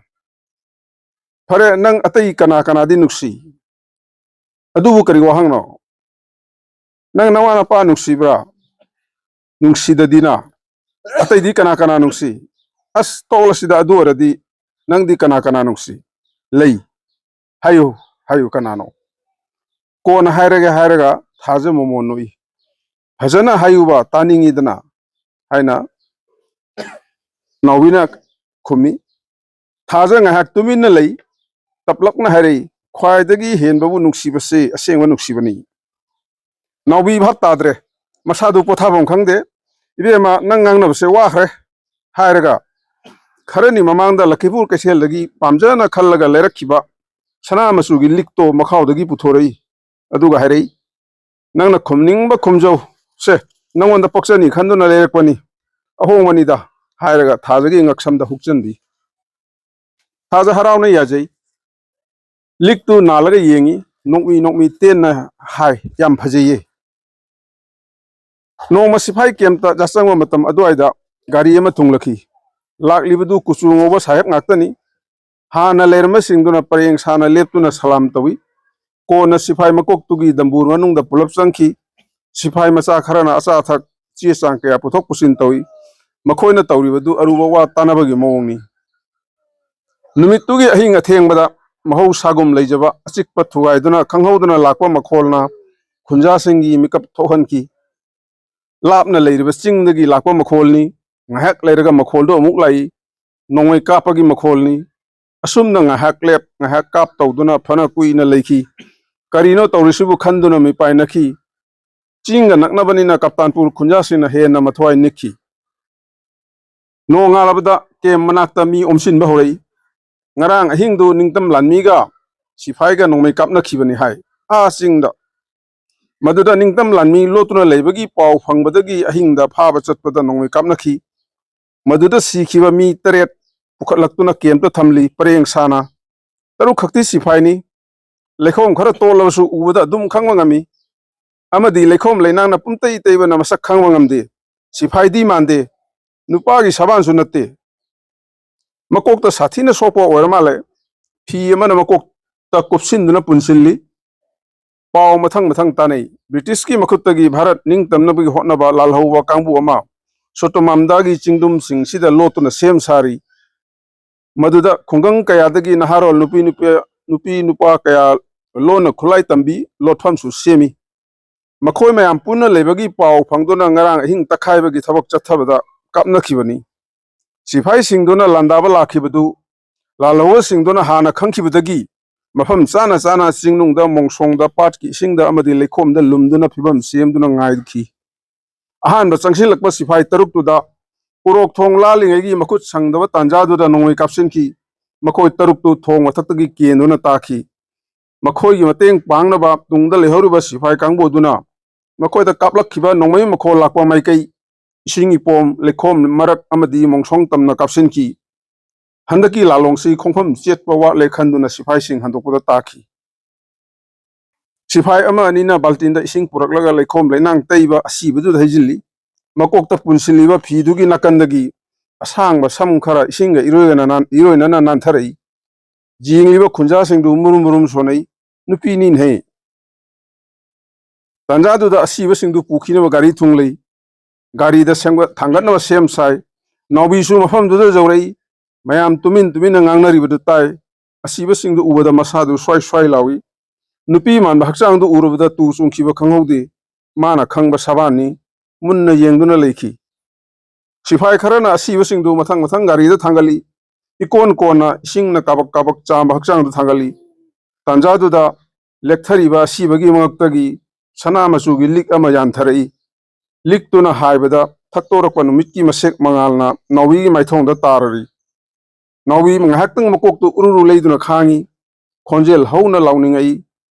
ꯐꯔꯦ, ꯅꯪ ꯑꯇꯩ ꯀꯅꯥ ꯀꯅꯥꯗꯤ ꯅꯨꯡꯁꯤ? ꯑꯗꯨꯕꯨ ꯀꯔꯤ ꯋꯥꯍꯪꯅꯣ? ꯅꯪ ꯅꯋꯥ ꯅꯄꯥ ꯅꯨꯡꯁꯤꯕ꯭ꯔꯥ? ꯅꯨꯡꯁꯤꯗꯗꯤꯅ꯫ ꯑꯇꯩꯗꯤ ꯀꯅꯥ ꯀꯅꯥ ꯅꯨꯡꯁꯤ? ꯑꯁ, ꯇꯣꯛꯂꯁꯤꯗ, ꯑꯗꯨ ꯑꯣꯏꯔꯗꯤ ꯅꯪꯗꯤ ꯀꯅꯥ ꯀꯅꯥ ꯅꯨꯡꯁꯤ? ꯂꯩ꯫ ꯍꯥꯏꯌꯨ, ꯍꯥꯏꯌꯨ, ꯀꯅꯥꯅꯣ?" "ꯀꯣꯟꯅ ꯍꯥꯏꯔꯒꯦ" ꯍꯥꯏꯔꯒ ꯊꯥꯖ ꯃꯃꯣꯟ ꯅꯣꯛꯏ꯫ "ꯐꯖꯅ ꯍꯥꯏꯌꯨꯕ, ꯇꯥꯅꯤꯡꯉꯤꯗꯅ" ꯍꯥꯏꯅ ꯅꯥꯎꯕꯤꯅ ꯈꯨꯝꯃꯤ꯫ ꯊꯥꯖ ꯉꯥꯏꯍꯥꯛ ꯇꯨꯃꯤꯟꯅ ꯂꯩ꯫ ꯇꯞꯂꯞꯅ ꯍꯥꯏꯔꯛꯏ, "ꯈ꯭ꯋꯥꯏꯗꯒꯤ ꯍꯦꯟꯕꯕꯨ ꯅꯨꯡꯁꯤꯕꯁꯦ ꯑꯁꯦꯡꯕ ꯅꯨꯡꯁꯤꯕꯅꯤ꯫" ꯅꯥꯎꯕꯤ ꯚꯥꯞ ꯇꯥꯗ꯭ꯔꯦ꯫ ꯃꯁꯥꯗꯨ ꯄꯣꯊꯥꯐꯝ ꯈꯪꯗꯦ꯫ "ꯏꯕꯦꯝꯃ, ꯅꯪ ꯉꯥꯡꯅꯕꯁꯦ ꯋꯥꯈ꯭ꯔꯦ" ꯍꯥꯏꯔꯒ ꯈꯔꯅꯤ ꯃꯃꯥꯡꯗ ꯂꯛꯈꯤꯄꯨꯔ ꯀꯩꯊꯦꯜꯗꯒꯤ ꯄꯥꯝꯖꯅ ꯈꯜꯂꯒ ꯂꯩꯔꯛꯈꯤꯕ ꯁꯅꯥ ꯃꯆꯨꯒꯤ ꯂꯤꯛꯇꯣ ꯃꯈꯥꯎꯗꯒꯤ ꯄꯨꯊꯣꯔꯛꯏ꯫ ꯑꯗꯨꯒ ꯍꯥꯏꯔꯛꯏ, "ꯅꯪꯅ ꯈꯨꯝꯅꯤꯡꯕ ꯈꯨꯝꯖꯧ, ꯁꯦ, ꯅꯪꯉꯣꯟꯗ ꯄꯛꯆꯅꯤ ꯈꯟꯗꯨꯅ ꯂꯩꯔꯛꯄꯅꯤ, ꯑꯍꯣꯡꯕꯅꯤꯗ" ꯍꯥꯏꯔꯒ ꯊꯥꯖꯒꯤ ꯉꯛꯁꯝꯗ ꯍꯨꯛꯆꯟꯕꯤ꯫ ꯊꯥꯖ ꯍꯔꯥꯎꯅ ꯌꯥꯖꯩ꯫ ꯂꯤꯛꯇꯨ ꯅꯥꯜꯂꯒ ꯌꯦꯡꯉꯤ, ꯅꯣꯛꯃꯤ ꯅꯣꯛꯃꯤ ꯇꯦꯟꯅ ꯍꯥꯏ, "ꯌꯥꯝ ꯐꯖꯩꯌꯦ"꯫ ꯅꯣꯡꯃ ꯁꯤꯐꯥꯏ ꯀꯦꯝꯞꯇ ꯌꯥꯆꯪꯕ ꯃꯇꯝ ꯑꯗꯨꯋꯥꯏꯗ ꯒꯥꯔꯤ ꯑꯃ ꯊꯨꯡꯂꯛꯈꯤ꯫ ꯂꯥꯛꯂꯤꯕꯗꯨ ꯀꯨꯆꯨ ꯉꯧꯕ ꯁꯥꯍꯦꯕ ꯉꯥꯛꯇꯅꯤ꯫ ꯍꯥꯟꯅ ꯂꯩꯔꯝꯕꯁꯤꯡꯗꯨꯅ ꯄꯔꯦꯡ ꯁꯥꯅ ꯂꯦꯞꯇꯨꯅ ꯁꯂꯥꯝ ꯇꯧꯏ꯫ ꯀꯣꯟꯅ ꯁꯤꯐꯥꯏ ꯃꯀꯣꯛꯇꯨꯒꯤ ꯗꯝꯕꯨꯔ ꯃꯅꯨꯡꯗ ꯄꯨꯂꯞ ꯆꯪꯈꯤ꯫ ꯁꯤꯐꯥꯏ ꯃꯆꯥ ꯈꯔꯅ ꯑꯆꯥ ꯑꯊꯛ, ꯆꯦ ꯆꯥꯡ ꯀꯌꯥ ꯄꯨꯊꯣꯛ ꯄꯨꯁꯤꯟ ꯇꯧꯏ꯫ ꯃꯈꯣꯏꯅ ꯇꯧꯔꯤꯕꯗꯨ ꯑꯔꯨꯕ ꯋꯥ ꯇꯥꯟꯅꯕꯒꯤ ꯃꯑꯣꯡꯅꯤ꯫ ꯅꯨꯃꯤꯠꯇꯨꯒꯤ ꯑꯍꯤꯡ ꯑꯊꯦꯡꯕꯗ ꯃꯍꯧꯁꯥꯒꯨꯝ ꯂꯩꯖꯕ ꯑꯆꯤꯛꯄ ꯊꯨꯒꯥꯏꯗꯨꯅ ꯈꯪꯍꯧꯗꯅ ꯂꯥꯛꯄ ꯃꯈꯣꯜꯅ ꯈꯨꯟꯖꯥꯁꯤꯡꯒꯤ ꯃꯤꯀꯞ ꯊꯣꯛꯍꯟꯈꯤ꯫ ꯂꯥꯞꯅ ꯂꯩꯔꯤꯕ ꯆꯤꯡꯗꯒꯤ ꯂꯥꯛꯄ ꯃꯈꯣꯜꯅꯤ꯫ ꯉꯥꯏꯍꯥꯛ ꯂꯩꯔꯒ ꯃꯈꯣꯜꯗꯨ ꯑꯃꯨꯛ ꯂꯥꯛꯏ꯫ ꯅꯣꯡꯃꯩ ꯀꯥꯞꯄꯒꯤ ꯃꯈꯣꯜꯅꯤ꯫ ꯑꯁꯨꯝꯅ ꯉꯥꯏꯍꯥꯛ ꯂꯦꯞ, ꯉꯥꯏꯍꯥꯛ ꯀꯥꯞ ꯇꯧꯗꯨꯅ ꯐꯅ ꯀꯨꯏꯅ ꯂꯩꯈꯤ꯫ ꯀꯔꯤꯅꯣ ꯇꯧꯔꯤꯁꯤꯕꯨ ꯈꯟꯗꯨꯅ ꯃꯤꯄꯥꯏꯅꯈꯤ꯫ ꯆꯤꯡꯒ ꯅꯛꯅꯕꯅꯤꯅ ꯀꯞꯇꯥꯟꯄꯨꯔ ꯈꯨꯟꯖꯥꯁꯤꯡꯅ ꯍꯦꯟꯅ ꯃꯊ꯭ꯋꯥꯏ ꯅꯤꯛꯈꯤ꯫ ꯅꯣꯡꯉꯥꯜꯂꯕꯗ ꯀꯦꯝ ꯃꯅꯥꯛꯇ ꯃꯤ ꯑꯣꯝꯁꯤꯟꯕ ꯍꯧꯔꯛꯏ꯫ ꯉꯔꯥꯡ ꯑꯍꯤꯡꯗꯨ ꯅꯤꯡꯇꯝ ꯂꯥꯟꯃꯤꯒ ꯁꯤꯐꯥꯏꯒ ꯅꯣꯡꯃꯩ ꯀꯥꯞꯅꯈꯤꯕꯅꯤ ꯍꯥꯏ, ꯑꯥ ꯆꯤꯡꯗ꯫ ꯃꯗꯨꯗ ꯅꯤꯡꯇꯝ ꯂꯥꯟꯃꯤ ꯂꯣꯠꯇꯨꯅ ꯂꯩꯕꯒꯤ ꯄꯥꯎ ꯐꯪꯕꯗꯒꯤ ꯑꯍꯤꯡꯗ ꯐꯥꯕ ꯆꯠꯄꯗ ꯅꯣꯡꯃꯩ ꯀꯥꯞꯅꯈꯤ꯫ ꯃꯗꯨꯗ ꯁꯤꯈꯤꯕ ꯃꯤ ꯇꯔꯦꯠ ꯄꯨꯈꯠꯂꯛꯇꯨꯅ ꯀꯦꯝꯇ ꯊꯝꯂꯤ꯫ ꯄꯔꯦꯡ ꯁꯥꯅ ꯇꯔꯨꯛ ꯈꯛꯇꯤ ꯁꯤꯐꯥꯏꯅꯤ꯫ ꯂꯩꯈꯣꯝ ꯈꯔ ꯇꯣꯜꯂꯕꯁꯨ ꯎꯕꯗ ꯑꯗꯨꯝ ꯈꯪꯕ ꯉꯝꯃꯤ꯫ ꯑꯃꯗꯤ ꯂꯩꯈꯣꯝ ꯂꯩꯅꯥꯡꯅ ꯄꯨꯝꯇꯩ ꯇꯩꯕꯅ ꯃꯁꯛ ꯈꯪꯕ ꯉꯝꯗꯦ꯫ ꯁꯤꯐꯥꯏꯗꯤ ꯃꯥꯟꯗꯦ꯫ ꯅꯨꯄꯥꯒꯤ ꯁꯕꯥꯟꯁꯨ ꯅꯠꯇꯦ꯫ ꯃꯀꯣꯛꯇ ꯁꯥꯊꯤꯅ ꯁꯣꯛꯄ ꯑꯣꯏꯔ ꯃꯥꯜꯂꯦ꯫ ꯐꯤ ꯑꯃꯅ ꯃꯀꯣꯛꯇ ꯀꯨꯞꯁꯤꯟꯗꯨꯅ ꯄꯨꯟꯁꯤꯜꯂꯤ꯫ ꯄꯥꯎ ꯃꯊꯪ ꯃꯊꯪ ꯇꯥꯅꯩ꯫ ꯕ꯭ꯔꯤꯇꯤꯁꯀꯤ ꯃꯈꯨꯠꯇꯒꯤ ꯚꯥꯔꯠ ꯅꯤꯡꯇꯝꯅꯕꯒꯤ ꯍꯣꯠꯅꯕ ꯂꯥꯜꯍꯧꯕ ꯀꯥꯡꯕꯨ ꯑꯃ ꯁꯣꯇꯣꯃꯥꯝꯗꯥꯒꯤ ꯆꯤꯡꯗꯨꯝꯁꯤꯡꯁꯤꯗ ꯂꯣꯠꯇꯨꯅ ꯁꯦꯝ ꯁꯥꯔꯤ꯫ ꯃꯗꯨꯗ ꯈꯨꯡꯒꯪ ꯀꯌꯥꯗꯒꯤ ꯅꯍꯥꯔꯣꯜ ꯅꯨꯄꯤ ꯅꯨꯄꯤ, ꯅꯨꯄꯤ ꯅꯨꯄꯥ ꯀꯌꯥ ꯂꯣꯟꯅ ꯈꯨꯠꯂꯥꯏ ꯇꯝꯕꯤ, ꯂꯣꯠꯐꯝꯁꯨ ꯁꯦꯝꯃꯤ꯫ ꯃꯈꯣꯏ ꯃꯌꯥꯝ ꯄꯨꯟꯅ ꯂꯩꯕꯒꯤ ꯄꯥꯎ ꯐꯪꯗꯨꯅ ꯉꯔꯥꯡ ꯑꯍꯤꯡ ꯇꯛꯈꯥꯏꯕꯒꯤ ꯊꯕꯛ ꯆꯠꯊꯕꯗ ꯀꯥꯞꯅꯈꯤꯕꯅꯤ꯫ ꯁꯤꯐꯥꯏꯁꯤꯡꯗꯨꯅ ꯂꯥꯟꯗꯥꯕ ꯂꯥꯛꯈꯤꯕꯗꯨ ꯂꯥꯜꯍꯧꯕꯁꯤꯡꯗꯨꯅ ꯍꯥꯟꯅ ꯈꯪꯈꯤꯕꯗꯒꯤ ꯃꯐꯝ ꯆꯥꯅ ꯆꯥꯅ ꯆꯤꯡꯅꯨꯡꯗ, ꯃꯣꯡꯁꯣꯡꯗ, ꯄꯥꯠꯀꯤ ꯏꯁꯤꯡꯗ ꯑꯃꯗꯤ ꯂꯩꯈꯣꯝꯗ ꯂꯨꯝꯗꯨꯅ ꯐꯤꯕꯝ ꯁꯦꯝꯗꯨꯅ ꯉꯥꯏꯈꯤ꯫ ꯑꯍꯥꯟꯕ ꯆꯪꯁꯤꯜꯂꯛꯄ ꯁꯤꯐꯥꯏ ꯇꯔꯨꯛꯇꯨꯗ ꯎꯔꯣꯛ ꯊꯣꯡ ꯂꯥꯜꯂꯤꯉꯩꯒꯤ ꯃꯈꯨꯠ ꯁꯪꯗꯕ ꯇꯥꯟꯖꯥꯗꯨꯗ ꯅꯣꯡꯃꯩ ꯀꯥꯞꯁꯤꯟꯈꯤ꯫ ꯃꯈꯣꯏ ꯇꯔꯨꯛꯇꯨ ꯊꯣꯡ ꯃꯊꯛꯇꯒꯤ ꯀꯦꯟꯗꯨꯅ ꯇꯥꯈꯤ꯫ ꯃꯈꯣꯏꯒꯤ ꯃꯇꯦꯡ ꯄꯥꯡꯅꯕ ꯇꯨꯡꯗ ꯂꯩꯍꯧꯔꯤꯕ ꯁꯤꯐꯥꯏ ꯀꯥꯡꯕꯨ ꯑꯗꯨꯅ ꯃꯈꯣꯏꯗ ꯀꯥꯞꯂꯛꯈꯤꯕ ꯅꯣꯡꯃꯩ ꯃꯈꯣꯜ ꯂꯥꯛꯄ ꯃꯥꯏꯀꯩ, ꯏꯁꯤꯡ ꯏꯄꯣꯝ, ꯂꯩꯈꯣꯝ ꯃꯔꯛ ꯑꯃꯗꯤ ꯃꯣꯡꯁꯣꯡ ꯇꯝꯅ ꯀꯥꯞꯁꯤꯟꯈꯤ꯫ ꯍꯟꯗꯛꯀꯤ ꯂꯥꯂꯣꯡꯁꯤ ꯈꯣꯡꯐꯝ ꯆꯦꯠꯄ ꯋꯥꯠꯂꯦ ꯈꯟꯗꯨꯅ ꯁꯤꯐꯥꯏꯁꯤꯡ ꯍꯟꯗꯣꯛꯄꯗ ꯇꯥꯈꯤ꯫ ꯁꯤꯐꯥꯏ ꯑꯃ ꯑꯅꯤꯅ ꯕꯥꯜꯇꯤꯟꯗ ꯏꯁꯤꯡ ꯄꯨꯔꯛꯂꯒ ꯂꯩꯈꯣꯝ ꯂꯩꯅꯥꯡ ꯇꯩꯕ ꯑꯁꯤꯕꯗꯨꯗ ꯍꯩꯖꯤꯜꯂꯤ꯫ ꯃꯀꯣꯛꯇ ꯄꯨꯟꯁꯤꯜꯂꯤꯕ ꯐꯤꯗꯨꯒꯤ ꯅꯥꯀꯟꯗꯒꯤ ꯑꯁꯥꯡꯕ ꯁꯝ ꯈꯔ ꯏꯁꯤꯡꯒ ꯏꯔꯣꯏꯅꯅ ꯅꯥꯟ-, ꯏꯔꯣꯏꯅꯅ ꯅꯥꯟꯊꯔꯛꯏ꯫ ꯌꯦꯡꯂꯤꯕ ꯈꯨꯟꯖꯥꯁꯤꯡꯗꯨ ꯃꯨꯔꯨꯝ ꯃꯨꯔꯨꯝ ꯁꯣꯟꯅꯩ꯫ ꯅꯨꯄꯤꯅꯤꯅꯦꯍꯦ꯫ ꯇꯥꯟꯖꯥꯗꯨꯗ ꯑꯁꯤꯕꯁꯤꯡꯗꯨ ꯄꯨꯈꯤꯅꯕ ꯒꯥꯔꯤ ꯊꯨꯡꯂꯩ꯫ ꯒꯥꯔꯤꯗ ꯁꯦꯝꯒꯠ ꯊꯥꯡꯒꯠꯅꯕ ꯁꯦꯝ ꯁꯥꯏ꯫ ꯅꯥꯎꯕꯤꯁꯨ ꯃꯐꯝꯗꯨꯗ ꯌꯧꯔꯛꯏ꯫ ꯃꯌꯥꯝ ꯇꯨꯃꯤꯟ ꯇꯨꯃꯤꯟꯅ ꯉꯥꯡꯅꯔꯤꯕꯗꯨ ꯇꯥꯏ꯫ ꯑꯁꯤꯕꯁꯤꯡꯗꯨ ꯎꯕꯗ ꯃꯁꯥꯗꯨ ꯁ꯭ꯋꯥꯏ ꯁ꯭ꯋꯥꯏ ꯂꯥꯎꯏ꯫ ꯅꯨꯄꯤ ꯃꯥꯟꯕ ꯍꯛꯆꯥꯡꯗꯨ ꯎꯔꯨꯕꯗ ꯇꯨ ꯆꯣꯡꯈꯤꯕ ꯈꯪꯍꯧꯗꯦ꯫ ꯃꯥꯅ ꯈꯪꯕ ꯁꯕꯥꯟꯅꯤ꯫ ꯃꯨꯟꯅ ꯌꯦꯡꯗꯨꯅ ꯂꯩꯈꯤ꯫ ꯁꯤꯐꯥꯏ ꯈꯔꯅ ꯑꯁꯤꯕꯁꯤꯡꯗꯨ ꯃꯊꯪ ꯃꯊꯪ ꯒꯥꯔꯤꯗ ꯊꯥꯡꯒꯠꯂꯤ꯫ ꯏꯀꯣꯟ ꯀꯣꯟꯅ ꯏꯁꯤꯡꯅ ꯀꯥꯕꯛ ꯀꯥꯕꯛ ꯆꯥꯝꯕ ꯍꯛꯆꯥꯡꯗꯨ ꯊꯥꯡꯒꯠꯂꯤ꯫ ꯇꯥꯟꯖꯥꯗꯨꯗ ꯂꯦꯛꯊꯔꯤꯕ ꯑꯁꯤꯕꯒꯤ ꯃꯉꯛꯇꯒꯤ ꯁꯅꯥ ꯃꯆꯨꯒꯤ ꯂꯤꯛ ꯑꯃ ꯌꯥꯟꯊꯔꯛꯏ꯫ ꯂꯤꯛꯇꯨꯅ ꯍꯥꯏꯕꯗ ꯊꯛꯇꯣꯔꯛꯄ ꯅꯨꯃꯤꯠꯀꯤ ꯃꯁꯦꯛ ꯃꯉꯥꯜꯅ ꯅꯥꯎꯕꯤꯒꯤ ꯃꯥꯏꯊꯣꯡꯗ ꯇꯥꯔꯔꯤ꯫ ꯅꯥꯎꯕꯤ ꯉꯥꯏꯍꯥꯛꯇꯪ ꯃꯀꯣꯛꯇꯨ ꯎꯔꯨ ꯎꯔꯨ ꯂꯩꯗꯨꯅ ꯈꯥꯡꯉꯤ꯫ ꯈꯣꯟꯖꯦꯜ ꯍꯧꯅ ꯂꯥꯎꯅꯤꯡꯉꯛꯏ꯫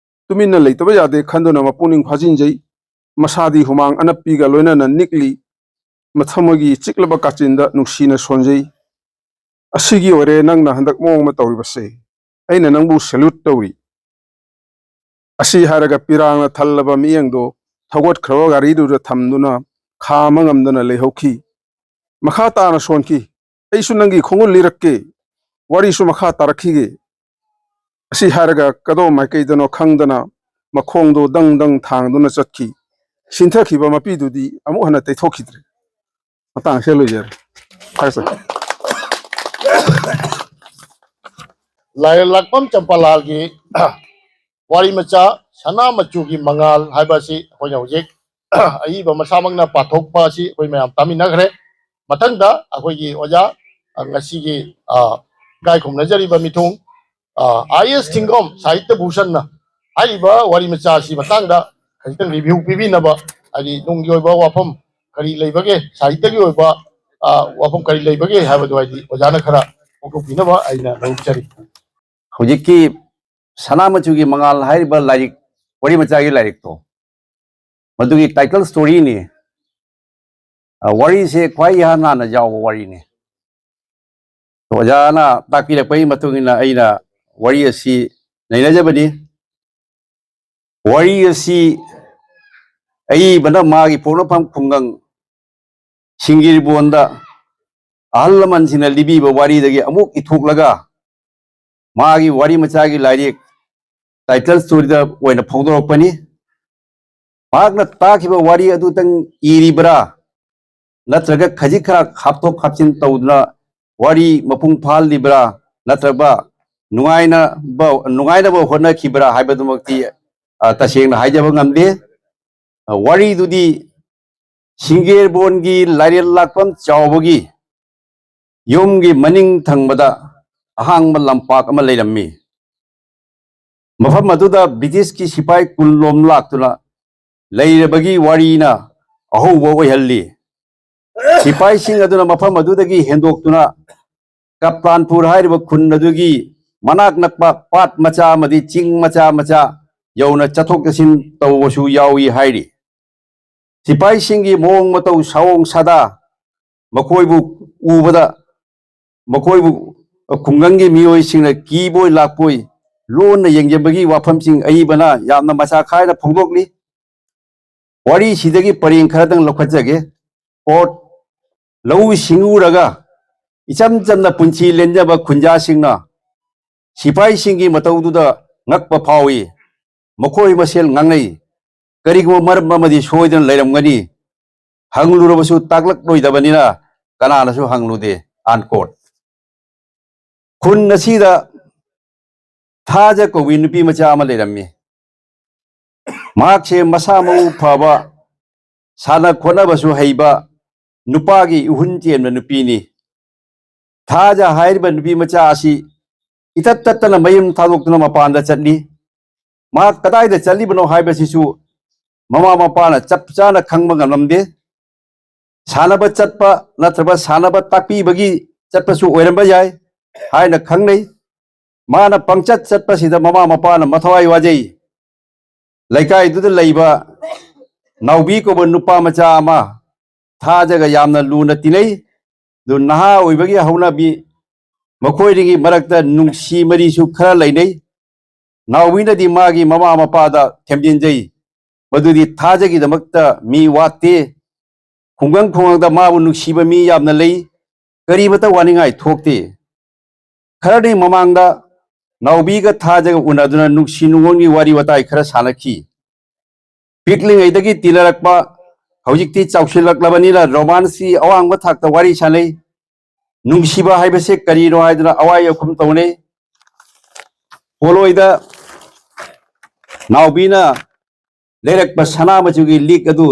ꯇꯨꯃꯤꯟꯅ ꯂꯩꯇꯕ ꯌꯥꯗꯦ ꯈꯟꯗꯨꯅ ꯃꯄꯨꯛꯅꯤꯡ ꯐꯥꯖꯤꯟꯖꯩ꯫ ꯃꯁꯥꯗꯤ ꯍꯨꯃꯥꯡ ꯑꯅꯞꯄꯤꯒ ꯂꯣꯏꯅꯅ ꯅꯤꯛꯂꯤ꯫ ꯃꯊꯃꯣꯏꯒꯤ ꯆꯤꯛꯂꯕ ꯀꯥꯆꯤꯟꯗ ꯅꯨꯡꯁꯤꯅ ꯁꯣꯟꯖꯩ꯫ "ꯑꯁꯤꯒꯤ ꯑꯣꯏꯔꯦ ꯅꯪꯅ ꯍꯟꯗꯛ ꯃꯑꯣꯡ ꯑꯃ ꯇꯧꯔꯤꯕꯁꯦ꯫ ꯑꯩꯅ ꯅꯪꯕꯨ salute ꯇꯧꯔꯤ꯫" ꯑꯁꯤ ꯍꯥꯏꯔꯒ ꯄꯤꯔꯥꯡꯅ ꯊꯜꯂꯕ ꯃꯤꯠꯌꯦꯡꯗꯨ ꯊꯧꯒꯠꯈ꯭ꯔꯕ ꯒꯥꯔꯤꯗꯨꯗ ꯊꯝꯗꯨꯅ ꯈꯥꯝꯕ ꯉꯝꯗꯅ ꯂꯩꯍꯧꯈꯤ꯫ ꯃꯈꯥ ꯇꯥꯅ ꯁꯣꯟꯈꯤ꯫ "ꯑꯩꯁꯨ ꯅꯪꯒꯤ ꯈꯣꯡꯒꯨꯜ ꯂꯤꯔꯛꯀꯦ꯫" ꯋꯥꯔꯤꯁꯨ ꯃꯈꯥ ꯇꯥꯔꯛꯈꯤꯒꯦ꯫ ꯑꯁꯤ ꯍꯥꯏꯔꯒ ꯀꯗꯣꯝ ꯃꯥꯏꯀꯩꯗꯅꯣ ꯈꯪꯗꯅ ꯃꯈꯣꯡꯗꯨ ꯗꯪ ꯗꯪ ꯊꯥꯡꯗꯨꯅ ꯆꯠꯈꯤ꯫ ꯁꯤꯟꯊꯈꯤꯕ ꯃꯄꯤꯗꯨꯗꯤ ꯑꯃꯨꯛ ꯍꯟꯅ ꯇꯩꯊꯣꯛꯈꯤꯗ꯭ꯔꯦ꯫ ꯃꯇꯥꯡ ꯑꯁꯤꯗ ꯂꯣꯏꯖꯔꯦ꯫ ꯐꯔꯦ, ꯁꯔ꯫ ꯂꯥꯏꯔꯦꯜ ꯂꯥꯛꯄꯝ ꯆꯝꯄꯥꯂꯥꯜꯒꯤ ꯋꯥꯔꯤ ꯃꯆꯥ ꯁꯅꯥ ꯃꯆꯨꯒꯤ ꯃꯉꯥꯜ ꯍꯥꯏꯕ ꯑꯁꯤ ꯑꯩꯈꯣꯏꯅ ꯍꯧꯖꯤꯛ ꯑꯏꯕ ꯃꯁꯥꯃꯛꯅ ꯄꯥꯊꯣꯛꯄ ꯑꯁꯤ ꯑꯩꯈꯣꯏ ꯃꯌꯥꯝ ꯇꯥꯃꯤꯟꯅꯈ꯭ꯔꯦ꯫ ꯃꯊꯪꯗ ꯑꯩꯈꯣꯏꯒꯤ ꯑꯣꯖꯥ, ꯑ, ꯉꯁꯤꯒꯤ, ꯑ, ꯏꯀꯥꯏ ꯈꯨꯝꯅꯖꯔꯤꯕ ꯃꯤꯊꯨꯡ, ꯑ, ꯑꯥꯏ ꯑꯦꯁ ꯊꯤꯡꯒꯣꯝ ꯁꯥꯍꯤꯇ꯭ꯌ ꯚꯨꯁꯟꯅ ꯍꯥꯏꯔꯤꯕ ꯋꯥꯔꯤ ꯃꯆꯥ ꯑꯁꯤ ꯃꯇꯥꯡꯗ ꯈꯖꯤꯛꯇꯪ review ꯄꯤꯕꯤꯅꯕ, ꯍꯥꯏꯗꯤ ꯅꯨꯡꯒꯤ ꯑꯣꯏꯕ ꯋꯥꯐꯝ ꯀꯔꯤ ꯂꯩꯕꯒꯦ, ꯁꯥꯍꯤꯇ꯭ꯌꯒꯤ ꯑꯣꯏꯕ ꯑ, ꯋꯥꯐꯝ ꯀꯔꯤ ꯂꯩꯕꯒꯦ ꯍꯥꯏꯕꯗꯨ ꯍꯥꯏꯗꯤ ꯑꯣꯖꯥꯅ ꯈꯔ ꯐꯣꯡꯗꯣꯛꯄꯤꯅꯕ ꯑꯩꯅ ꯂꯧꯖꯔꯤ꯫ ꯍꯧꯖꯤꯛꯀꯤ ꯁꯅꯥ ꯃꯆꯨꯒꯤ ꯃꯉꯥꯜ ꯍꯥꯏꯔꯤꯕ ꯂꯥꯏꯔꯤꯛ, ꯋꯥꯔꯤ ꯃꯆꯥꯒꯤ ꯂꯥꯏꯔꯤꯛꯇꯣ, ꯃꯗꯨꯒꯤ title storyꯅꯤ꯫ ꯑ, ꯋꯥꯔꯤꯁꯦ ꯈ꯭ꯋꯥꯏ ꯏꯍꯥꯟ ꯍꯥꯟꯅ ꯌꯥꯎꯕ ꯋꯥꯔꯤꯅꯤ꯫ ꯑꯣꯖꯥꯅ ꯇꯥꯛꯄꯤꯔꯛꯄꯒꯤ ꯃꯇꯨꯡ ꯏꯟꯅ ꯑꯩꯅ ꯋꯥꯔꯤ ꯑꯁꯤ ꯅꯩꯅꯖꯕꯅꯤ꯫ ꯋꯥꯔꯤ ꯑꯁꯤ ꯑꯏꯕꯅ ꯃꯥꯒꯤ ꯄꯣꯛꯅꯐꯝ ꯈꯨꯡꯒꯪ ꯁꯤꯡꯒꯤꯔꯕꯣꯟꯗ ꯑꯍꯜ ꯂꯃꯟꯁꯤꯡꯅ ꯂꯤꯕꯤꯕ ꯋꯥꯔꯤꯗꯒꯤ ꯑꯃꯨꯛ ꯏꯊꯣꯛꯂꯒ ꯃꯥꯒꯤ ꯋꯥꯔꯤ ꯃꯆꯥꯒꯤ ꯂꯥꯏꯔꯤꯛ title storyꯗ ꯑꯣꯏꯅ ꯐꯣꯡꯗꯣꯔꯛꯄꯅꯤ꯫ ꯃꯍꯥꯛꯅ ꯇꯥꯈꯤꯕ ꯋꯥꯔꯤ ꯑꯗꯨꯇꯪ ꯏꯔꯤꯕ꯭ꯔꯥ, ꯅꯠꯇ꯭ꯔꯒ ꯈꯖꯤꯛ ꯈꯔ ꯍꯥꯞꯇꯣꯛ ꯍꯥꯞꯆꯤꯟ ꯇꯧꯗꯨꯅ ꯋꯥꯔꯤ ꯃꯄꯨꯡ ꯐꯥꯍꯜꯂꯤꯕ꯭ꯔꯥ, ꯅꯠꯇ꯭ꯔꯒ ꯅꯨꯡꯉꯥꯏꯅꯕ, ꯅꯨꯡꯉꯥꯏꯅꯕ ꯍꯣꯠꯅꯈꯤꯕ꯭ꯔꯥ ꯍꯥꯏꯕꯗꯨꯃꯛꯇꯤ, ꯑ, ꯇꯁꯦꯡꯅ ꯍꯥꯏꯖꯕ ꯉꯝꯗꯦ꯫ ꯑ, ꯋꯥꯔꯤꯗꯨꯗꯤ ꯁꯤꯡꯒꯦꯔꯕꯣꯟꯒꯤ ꯂꯥꯏꯔꯦꯜ ꯂꯥꯛꯄꯝ ꯆꯥꯎꯕꯒꯤ ꯌꯨꯝꯒꯤ ꯃꯅꯤꯡ ꯊꯪꯕꯗ ꯑꯍꯥꯡꯕ ꯂꯝꯄꯥꯛ ꯑꯃ ꯂꯩꯔꯝꯃꯤ꯫ ꯃꯐꯝ ꯑꯗꯨꯗ ꯕ꯭ꯔꯤꯇꯤꯁꯀꯤ ꯁꯤꯐꯥꯏ ꯀꯨꯟꯂꯣꯝ ꯂꯥꯛꯇꯨꯅ ꯂꯩꯔꯕꯒꯤ ꯋꯥꯔꯤꯅ ꯑꯍꯧꯕ ꯑꯣꯏꯍꯜꯂꯤ꯫ ꯁꯤꯐꯥꯏꯁꯤꯡ ꯑꯗꯨꯅ ꯃꯐꯝ ꯑꯗꯨꯗꯒꯤ ꯍꯦꯟꯗꯣꯛꯇꯨꯅ ꯀꯞꯇꯥꯟꯄꯨꯔ ꯍꯥꯏꯔꯤꯕ ꯈꯨꯟ ꯑꯗꯨꯒꯤ ꯃꯅꯥꯛ ꯅꯛꯄ ꯄꯥꯠ ꯃꯆꯥ ꯑꯃꯗꯤ ꯆꯤꯡ ꯃꯆꯥ ꯃꯆꯥ ꯌꯧꯅ ꯆꯠꯊꯣꯛ ꯆꯠꯁꯤꯟ ꯇꯧꯕꯁꯨ ꯌꯥꯎꯏ ꯍꯥꯏꯔꯤ꯫ ꯁꯤꯐꯥꯏꯁꯤꯡꯒꯤ ꯃꯑꯣꯡ ꯃꯇꯧ, ꯁꯑꯣꯡ ꯁꯥꯗꯥ, ꯃꯈꯣꯏꯕꯨ ꯎꯕꯗ, ꯃꯈꯣꯏꯕꯨ ꯈꯨꯡꯒꯪꯒꯤ ꯃꯤꯑꯣꯏꯁꯤꯡꯅ ꯀꯤꯕꯣꯏ ꯂꯥꯛꯄꯣꯏ ꯂꯣꯟꯅ ꯌꯦꯡꯖꯕꯒꯤ ꯋꯥꯐꯝꯁꯤꯡ ꯑꯏꯕꯅ ꯌꯥꯝꯅ ꯃꯆꯥ ꯈꯥꯏꯅ ꯐꯣꯡꯗꯣꯛꯂꯤ꯫ ꯋꯥꯔꯤꯁꯤꯗꯒꯤ ꯄꯔꯦꯡ ꯈꯔꯗꯪ ꯂꯧꯈꯠꯆꯒꯦ꯫ ꯀꯣꯠ, ꯂꯧꯎ ꯁꯤꯡꯎꯔꯒ ꯏꯆꯝ ꯆꯝꯅ ꯄꯨꯟꯁꯤ ꯂꯦꯟꯖꯕ ꯈꯨꯟꯖꯥꯁꯤꯡꯅ ꯁꯤꯐꯥꯏꯁꯤꯡꯒꯤ ꯃꯇꯧꯗꯨꯗ ꯉꯛꯄ ꯐꯥꯎꯏ꯫ ꯃꯈꯣꯏ ꯃꯁꯦꯜ ꯉꯥꯡꯅꯩ꯫ ꯀꯔꯤꯒꯨꯝꯕ ꯃꯔꯝ ꯑꯃꯗꯤ ꯁꯣꯏꯗꯅ ꯂꯩꯔꯝꯒꯅꯤ꯫ ꯍꯪꯂꯨꯔꯕꯁꯨ ꯇꯥꯛꯂꯛꯂꯣꯏꯗꯕꯅꯤꯅ ꯀꯅꯥꯅꯁꯨ ꯍꯪꯂꯨꯗꯦ꯫ ꯑꯟꯀꯣꯠ꯫ ꯈꯨꯟ ꯑꯁꯤꯗ ꯊꯥꯖ ꯀꯧꯕꯤ ꯅꯨꯄꯤ ꯃꯆꯥ ꯑꯃ ꯂꯩꯔꯝꯃꯤ꯫ ꯃꯍꯥꯛꯁꯦ ꯃꯁꯥ ꯃꯎ ꯐꯕ, ꯁꯥꯟꯅ ꯈꯣꯠꯅꯕꯁꯨ ꯍꯩꯕ, ꯅꯨꯄꯥꯒꯤ ꯏꯍꯨꯟ ꯆꯦꯟꯕ ꯅꯨꯄꯤꯅꯤ꯫ ꯊꯥꯖ ꯍꯥꯏꯔꯤꯕ ꯅꯨꯄꯤ ꯃꯆꯥ ꯑꯁꯤ ꯏꯇꯠ ꯇꯠꯇꯅ ꯃꯌꯨꯝ ꯊꯥꯗꯣꯛꯇꯨꯅ ꯃꯄꯥꯟꯗ ꯆꯠꯂꯤ꯫ ꯃꯍꯥꯛ ꯀꯗꯥꯏꯗ ꯆꯠꯂꯤꯕꯅꯣ ꯍꯥꯏꯕꯁꯤꯁꯨ ꯃꯃꯥ ꯃꯄꯥꯅ ꯆꯞ ꯆꯥꯅ ꯈꯪꯕ ꯉꯝꯂꯝꯗꯦ꯫ ꯁꯥꯟꯅꯕ ꯆꯠꯄ ꯅꯠꯇ꯭ꯔꯒ ꯁꯥꯟꯅꯕ ꯇꯥꯛꯄꯤꯕꯒꯤ ꯆꯠꯄꯁꯨ ꯑꯣꯏꯔꯝꯕ ꯌꯥꯏ ꯍꯥꯏꯅ ꯈꯪꯅꯩ꯫ ꯃꯥꯅ ꯄꯪꯆꯠ ꯆꯠꯄꯁꯤꯗ ꯃꯃꯥ ꯃꯄꯥꯅ ꯃꯊꯋꯥꯏ ꯋꯥꯖꯩ꯫ ꯂꯩꯀꯥꯏꯗꯨꯗ ꯂꯩꯕ ꯅꯥꯎꯕꯤ ꯀꯧꯕ ꯅꯨꯄꯥ ꯃꯆꯥ ꯑꯃ ꯊꯥꯖꯒ ꯌꯥꯝꯅ ꯂꯨꯅ ꯇꯤꯟꯅꯩ꯫ ꯑꯗꯨ ꯅꯍꯥ ꯑꯣꯏꯕꯒꯤ ꯍꯧꯅꯕꯤ, ꯃꯈꯣꯏꯒꯤ ꯃꯔꯛꯇ ꯅꯨꯡꯁꯤ ꯃꯔꯤꯁꯨ ꯈꯔ ꯂꯩꯅꯩ꯫ ꯅꯥꯎꯕꯤꯅꯗꯤ ꯃꯥꯒꯤ ꯃꯃꯥ ꯃꯄꯥꯗ ꯊꯦꯝꯖꯤꯟꯖꯩ, ꯃꯗꯨꯗꯤ ꯊꯥꯖꯒꯤꯗꯃꯛꯇ ꯃꯤ ꯋꯥꯠꯇꯦ꯫ ꯈꯨꯡꯒꯪ ꯈꯨꯡꯒꯪꯗ ꯃꯥꯕꯨ ꯅꯨꯡꯁꯤꯕ ꯃꯤ ꯌꯥꯝꯅ ꯂꯩ, ꯀꯔꯤꯃꯇ ꯋꯥꯅꯤꯡꯉꯥꯏ ꯊꯣꯛꯇꯦ꯫ ꯈꯔꯅꯤ ꯃꯃꯥꯡꯗ ꯅꯥꯎꯕꯤꯒ ꯊꯥꯖꯒ ꯎꯅꯗꯨꯅ ꯅꯨꯡꯁꯤ ꯅꯨꯡꯉꯣꯟꯒꯤ ꯋꯥꯔꯤ ꯋꯥꯇꯥꯏ ꯈꯔ ꯁꯥꯟꯅꯈꯤ꯫ ꯄꯤꯛꯂꯤꯉꯩꯗꯒꯤ ꯇꯤꯟꯅꯔꯛꯄ, ꯍꯧꯖꯤꯛꯇꯤ ꯆꯥꯎꯁꯤꯜꯂꯛꯂꯕꯅꯤꯅ ꯔꯣꯃꯥꯟꯁꯀꯤ ꯑꯋꯥꯡꯕ ꯊꯥꯛꯇ ꯋꯥꯔꯤ ꯁꯥꯟꯅꯩ꯫ ꯅꯨꯡꯁꯤꯕ ꯍꯥꯏꯕꯁꯦ ꯀꯔꯤꯅꯣ ꯍꯥꯏꯗꯨꯅ ꯑꯋꯥ ꯌꯥꯎꯐꯝ ꯇꯧꯅꯩ꯫ ꯄꯣꯂꯣꯏꯗ ꯅꯥꯎꯕꯤꯅ ꯂꯩꯔꯛꯄ ꯁꯅꯥ ꯃꯆꯨꯒꯤ ꯂꯤꯛ ꯑꯗꯨ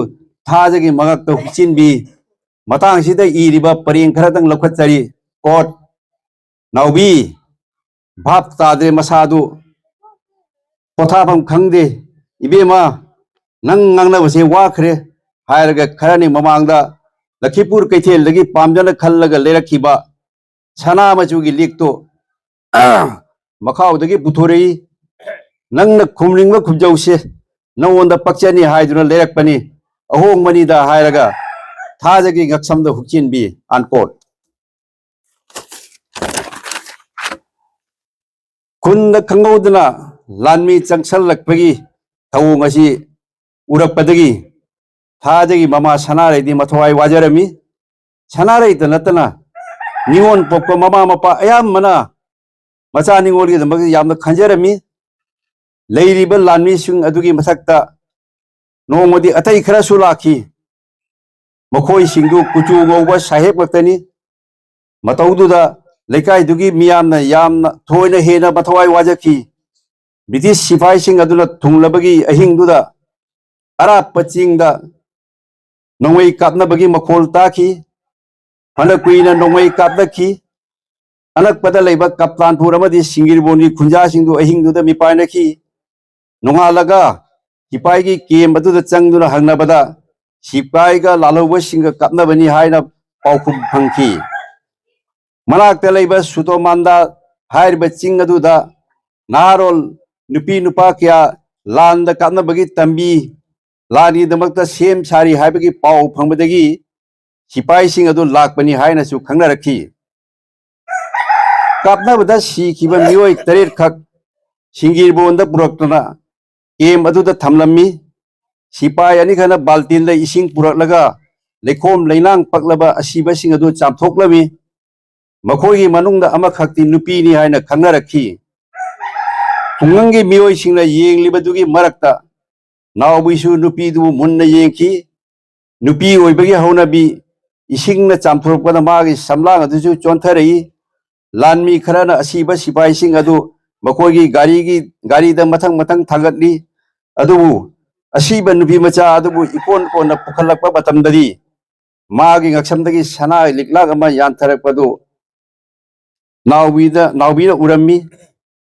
ꯊꯥꯖꯒꯤ ꯃꯉꯛꯇ ꯍꯨꯛꯆꯤꯟꯕꯤ꯫ ꯃꯇꯥꯡꯁꯤꯗ ꯏꯔꯤꯕ ꯄꯔꯦꯡ ꯈꯔꯗꯪ ꯂꯧꯈꯠꯆꯔꯤ꯫ ꯀꯣꯠ, ꯅꯥꯎꯕꯤ, ꯚꯥꯞ ꯇꯥꯗ꯭ꯔꯦ ꯃꯁꯥꯗꯨ, ꯄꯣꯊꯥꯐꯝ ꯈꯪꯗꯦ꯫ ꯏꯕꯦꯝꯃ, ꯅꯪ ꯉꯥꯡꯅꯕꯁꯦ ꯋꯥꯈ꯭ꯔꯦ ꯍꯥꯏꯔꯒ ꯈꯔꯅꯤ ꯃꯃꯥꯡꯗ ꯂꯈꯤꯄꯨꯔ ꯀꯩꯊꯦꯜꯗꯒꯤ ꯄꯥꯝꯖꯅ ꯈꯜꯂꯒ ꯂꯩꯔꯛꯈꯤꯕ ꯁꯅꯥ ꯃꯆꯨꯒꯤ ꯂꯤꯛꯇꯨ ꯃꯈꯥꯎꯗꯒꯤ ꯄꯨꯊꯣꯔꯛꯏ꯫ ꯅꯪꯅ ꯈꯨꯝꯅꯤꯡꯕ ꯈꯨꯝꯖꯧꯁꯦ, ꯅꯉꯣꯟꯗ ꯄꯛꯆꯅꯤ ꯍꯥꯏꯗꯨꯅ ꯂꯩꯔꯛꯄꯅꯤ, ꯑꯍꯣꯡꯕꯅꯤꯗ ꯍꯥꯏꯔꯒ ꯊꯥꯖꯒꯤ ꯉꯛꯁꯝꯗ ꯍꯨꯛꯆꯤꯟꯕꯤ꯫ ꯑꯟꯀꯣꯠ꯫ ꯈꯨꯟꯗ ꯈꯪꯍꯧꯗꯅ ꯂꯥꯟꯃꯤ ꯆꯪꯁꯜꯂꯛꯄꯒꯤ ꯊꯧꯑꯣꯡ ꯑꯁꯤ ꯎꯔꯛꯄꯗꯒꯤ ꯊꯥꯖꯒꯤ ꯃꯃꯥ ꯁꯅꯥꯔꯩꯗꯤ ꯃꯊꯋꯥꯏ ꯋꯥꯖꯔꯝꯃꯤ꯫ ꯁꯅꯥꯔꯩꯇ ꯅꯠꯇꯅ ꯅꯤꯉꯣꯜ ꯄꯣꯛꯄ ꯃꯃꯥ ꯃꯄꯥ ꯑꯌꯥꯝꯕꯅ ꯃꯆꯥ ꯅꯤꯉꯣꯜꯒꯤꯗꯃꯛꯇ ꯌꯥꯝꯅ ꯈꯟꯖꯔꯝꯃꯤ꯫ ꯂꯩꯔꯤꯕ ꯂꯥꯟꯃꯤꯁꯤꯡ ꯑꯗꯨꯒꯤ ꯃꯊꯛꯇ ꯅꯣꯡꯃꯗꯤ ꯑꯇꯩ ꯈꯔꯁꯨ ꯂꯥꯛꯈꯤ꯫ ꯃꯈꯣꯏꯁꯤꯡꯗꯨ ꯀꯨꯆꯨ ꯉꯧꯕ ꯁꯥꯍꯦꯕ ꯉꯥꯛꯇꯅꯤ꯫ ꯃꯇꯧꯗꯨꯗ ꯂꯩꯀꯥꯏꯗꯨꯒꯤ ꯃꯤꯌꯥꯝꯅ ꯌꯥꯝꯅ ꯊꯣꯏꯅ ꯍꯦꯟꯅ ꯃꯊꯋꯥꯏ ꯋꯥꯖꯈꯤ꯫ ꯕ꯭ꯔꯤꯇꯤꯁ ꯁꯤꯐꯥꯏꯁꯤꯡ ꯑꯗꯨꯅ ꯊꯨꯡꯂꯕꯒꯤ ꯑꯍꯤꯡꯗꯨꯗ ꯑꯔꯥꯞꯄ ꯆꯤꯡꯗ ꯅꯣꯡꯃꯩ ꯀꯥꯞꯅꯕꯒꯤ ꯃꯈꯣꯜ ꯇꯥꯈꯤ꯫ ꯐꯅ ꯀꯨꯏꯅ ꯅꯣꯡꯃꯩ ꯀꯥꯞꯅꯈꯤ꯫ ꯑꯅꯛꯄꯗ ꯂꯩꯕ ꯀꯞꯇꯥꯟꯄꯨꯔ ꯑꯃꯗꯤ ꯁꯤꯡꯒꯤꯔꯕꯣꯟꯒꯤ ꯈꯨꯟꯖꯥꯁꯤꯡꯗꯨ ꯑꯍꯤꯡꯗꯨꯗ ꯃꯤꯄꯥꯏꯅꯈꯤ꯫ ꯅꯣꯡꯉꯥꯜꯂꯒ ꯁꯤꯐꯥꯏꯒꯤ ꯀꯦꯝ ꯑꯗꯨꯗ ꯆꯪꯗꯨꯅ ꯍꯪꯅꯕꯗ ꯁꯤꯄꯥꯏꯒ ꯂꯥꯜꯍꯧꯕꯁꯤꯡꯒ ꯀꯥꯞꯅꯕꯅꯤ ꯍꯥꯏꯅ ꯄꯥꯎꯈꯨꯝ ꯐꯪꯈꯤ꯫ ꯃꯅꯥꯛꯇ ꯂꯩꯕ ꯁꯨꯇꯣꯃꯥꯟꯗꯥ ꯍꯥꯏꯔꯤꯕ ꯆꯤꯡ ꯑꯗꯨꯗ ꯅꯍꯥꯔꯣꯜ ꯅꯨꯄꯤ ꯅꯨꯄꯥ ꯀꯌꯥ ꯂꯥꯟꯗ ꯀꯥꯞꯅꯕꯒꯤ ꯇꯝꯕꯤ, ꯂꯥꯟꯒꯤꯗꯃꯛꯇ ꯁꯦꯝ ꯁꯥꯔꯤ ꯍꯥꯏꯕꯒꯤ ꯄꯥꯎ ꯐꯪꯕꯗꯒꯤ ꯁꯤꯄꯥꯏꯁꯤꯡ ꯑꯗꯨ ꯂꯥꯛꯄꯅꯤ ꯍꯥꯏꯅꯁꯨ ꯈꯪꯅꯔꯛꯈꯤ꯫ ꯀꯥꯞꯅꯕꯗ ꯁꯤꯈꯤꯕ ꯃꯤꯑꯣꯏ ꯇꯔꯦꯠꯈꯛ ꯁꯤꯡꯒꯤꯔꯕꯣꯟꯗ ꯄꯨꯔꯛꯇꯨꯅ ꯀꯦꯝ ꯑꯗꯨꯗ ꯊꯝꯂꯝꯃꯤ꯫ ꯁꯤꯄꯥꯏ ꯑꯅꯤꯈꯛꯅ ꯕꯥꯜꯇꯤꯟꯗ ꯏꯁꯤꯡ ꯄꯨꯔꯛꯂꯒ ꯂꯩꯈꯣꯝ ꯂꯩꯅꯥꯡ ꯄꯛꯂꯕ ꯑꯁꯤꯕꯁꯤꯡ ꯑꯗꯨ ꯆꯥꯝꯊꯣꯛꯂꯝꯃꯤ꯫ ꯃꯈꯣꯏꯒꯤ ꯃꯅꯨꯡꯗ ꯑꯃꯈꯛꯇꯤ ꯅꯨꯄꯤꯅꯤ ꯍꯥꯏꯅ ꯈꯪꯅꯔꯛꯈꯤ꯫ ꯈꯨꯡꯒꯪꯒꯤ ꯃꯤꯑꯣꯏꯁꯤꯡꯅ ꯌꯦꯡꯂꯤꯕꯗꯨꯒꯤ ꯃꯔꯛꯇ ꯅꯥꯎꯕꯤꯁꯨ ꯅꯨꯄꯤꯗꯨꯕꯨ ꯃꯨꯟꯅ ꯌꯦꯡꯈꯤ꯫ ꯅꯨꯄꯤ ꯑꯣꯏꯕꯒꯤ ꯍꯧꯅꯕꯤ, ꯏꯁꯤꯡꯅ ꯆꯥꯝꯊꯣꯔꯛꯄꯗ ꯃꯥꯒꯤ ꯁꯝꯂꯥꯡ ꯑꯗꯨꯁꯨ ꯆꯣꯟꯊꯔꯛꯏ꯫ ꯂꯥꯟꯃꯤ ꯈꯔꯅ ꯑꯁꯤꯕ ꯁꯤꯐꯥꯏꯁꯤꯡ ꯑꯗꯨ ꯃꯈꯣꯏꯒꯤ ꯒꯥꯔꯤꯒꯤ, ꯒꯥꯔꯤꯗ ꯃꯊꯪ ꯃꯊꯪ ꯊꯥꯡꯒꯠꯂꯤ꯫ ꯑꯗꯨꯕꯨ ꯑꯁꯤꯕ ꯅꯨꯄꯤ ꯃꯆꯥ ꯑꯗꯨꯕꯨ ꯏꯀꯣꯟ ꯀꯣꯟꯅ ꯄꯨꯈꯠꯂꯛꯄ ꯃꯇꯝꯗꯗꯤ ꯃꯥꯒꯤ ꯉꯛꯁꯝꯗꯒꯤ ꯁꯅꯥ ꯂꯤꯛꯂꯥꯛ ꯑꯃ ꯌꯥꯟꯊꯔꯛꯄꯗꯨ ꯅꯥꯎꯕꯤꯗ, ꯅꯥꯎꯕꯤꯅ ꯎꯔꯝꯃꯤ꯫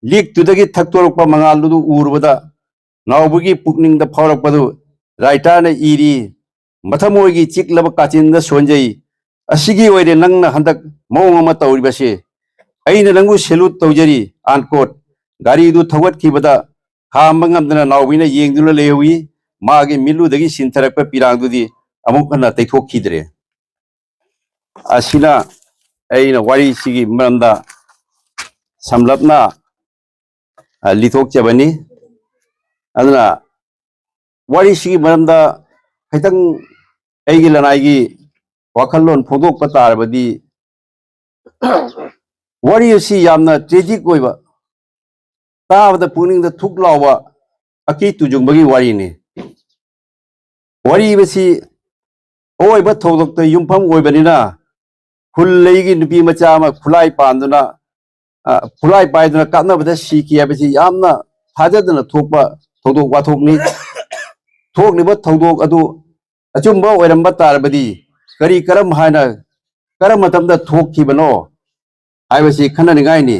ꯂꯤꯛꯇꯨꯗꯒꯤ ꯊꯛꯇꯣꯔꯛꯄ ꯃꯉꯥꯜꯗꯨ ꯎꯔꯨꯕꯗ ꯅꯥꯎꯕꯤꯒꯤ ꯄꯨꯛꯅꯤꯡꯗ ꯐꯥꯎꯔꯛꯄꯗꯨ ꯔꯥꯏꯇꯥꯔꯅ ꯏꯔꯤ, "ꯃꯊꯃꯣꯏꯒꯤ ꯆꯤꯛꯂꯕ ꯀꯥꯆꯤꯟꯗ ꯁꯣꯟꯖꯩ꯫ ꯑꯁꯤꯒꯤ ꯑꯣꯏꯔꯦ ꯅꯪꯅ ꯍꯟꯗꯛ ꯃꯑꯣꯡ ꯑꯃ ꯇꯧꯔꯤꯕꯁꯦ꯫ ꯑꯩꯅ ꯅꯪꯕꯨ ꯁꯦꯂꯨꯠ ꯇꯧꯖꯔꯤ"꯫ ꯑꯟꯀꯣꯠ꯫ ꯒꯥꯔꯤꯗꯨ ꯊꯧꯒꯠꯈꯤꯕꯗ ꯈꯥꯝꯕ ꯉꯝꯗꯅ ꯅꯥꯎꯕꯤꯅ ꯌꯦꯡꯗꯨꯅ ꯂꯩꯍꯧꯏ꯫ ꯃꯥꯒꯤ ꯃꯤꯠꯂꯨꯗꯒꯤ ꯁꯤꯟꯊꯔꯛꯄ ꯄꯤꯔꯥꯡꯗꯨꯗꯤ ꯑꯃꯨꯛ ꯍꯟꯅ ꯇꯩꯊꯣꯛꯈꯤꯗ꯭ꯔꯦ꯫ ꯑꯁꯤꯅ ꯑꯩꯅ ꯋꯥꯔꯤꯁꯤꯒꯤ ꯃꯔꯝꯗ ꯁꯝꯂꯞꯅ, ꯑ, ꯂꯤꯊꯣꯛꯆꯕꯅꯤ꯫ ꯑꯗꯨꯅ ꯋꯥꯔꯤꯁꯤꯒꯤ ꯃꯔꯝꯗ ꯈꯤꯇꯪ ꯑꯩꯒꯤ ꯂꯅꯥꯏꯒꯤ ꯋꯥꯈꯜꯂꯣꯟ ꯐꯣꯡꯗꯣꯛꯄ ꯇꯥꯔꯕꯗꯤ, ꯋꯥꯔꯤ ꯑꯁꯤ ꯌꯥꯝꯅ ꯇ꯭ꯔꯦꯖꯤꯛ ꯑꯣꯏꯕ, ꯇꯥꯕꯗ ꯄꯨꯛꯅꯤꯡꯗ ꯊꯨꯛ ꯂꯥꯎꯕ ꯑꯀꯤ ꯇꯨꯖꯨꯡꯕꯒꯤ ꯋꯥꯔꯤꯅꯤ꯫ ꯋꯥꯔꯤ ꯑꯁꯤ ꯑꯑꯣꯏꯕ ꯊꯧꯗꯣꯛꯇ ꯌꯨꯝꯐꯝ ꯑꯣꯏꯕꯅꯤꯅ ꯈꯨꯜ ꯂꯩꯒꯤ ꯅꯨꯄꯤ ꯃꯆꯥ ꯑꯃ ꯈꯨꯠꯂꯥꯏ ꯄꯥꯟꯗꯨꯅ, ꯑ, ꯈꯨꯠꯂꯥꯏ ꯄꯥꯏꯗꯨꯅ ꯀꯥꯞꯅꯕꯗ ꯁꯤꯈꯤ ꯍꯥꯏꯕꯁꯤ ꯌꯥꯝꯅ ꯊꯥꯖꯗꯅ ꯊꯣꯛꯄ ꯊꯧꯗꯣꯛ ꯋꯥꯊꯣꯛꯅꯤ꯫ ꯊꯣꯛꯂꯤꯕ ꯊꯧꯗꯣꯛ ꯑꯗꯨ ꯑꯆꯨꯝꯕ ꯑꯣꯏꯔꯝꯕ ꯇꯥꯔꯕꯗꯤ ꯀꯔꯤ ꯀꯔꯝ ꯍꯥꯏꯅ, ꯀꯔꯝꯕ ꯃꯇꯝꯗ ꯊꯣꯛꯈꯤꯕꯅꯣ ꯍꯥꯏꯕꯁꯤ ꯈꯟꯅꯅꯤꯡꯉꯥꯏꯅꯤ꯫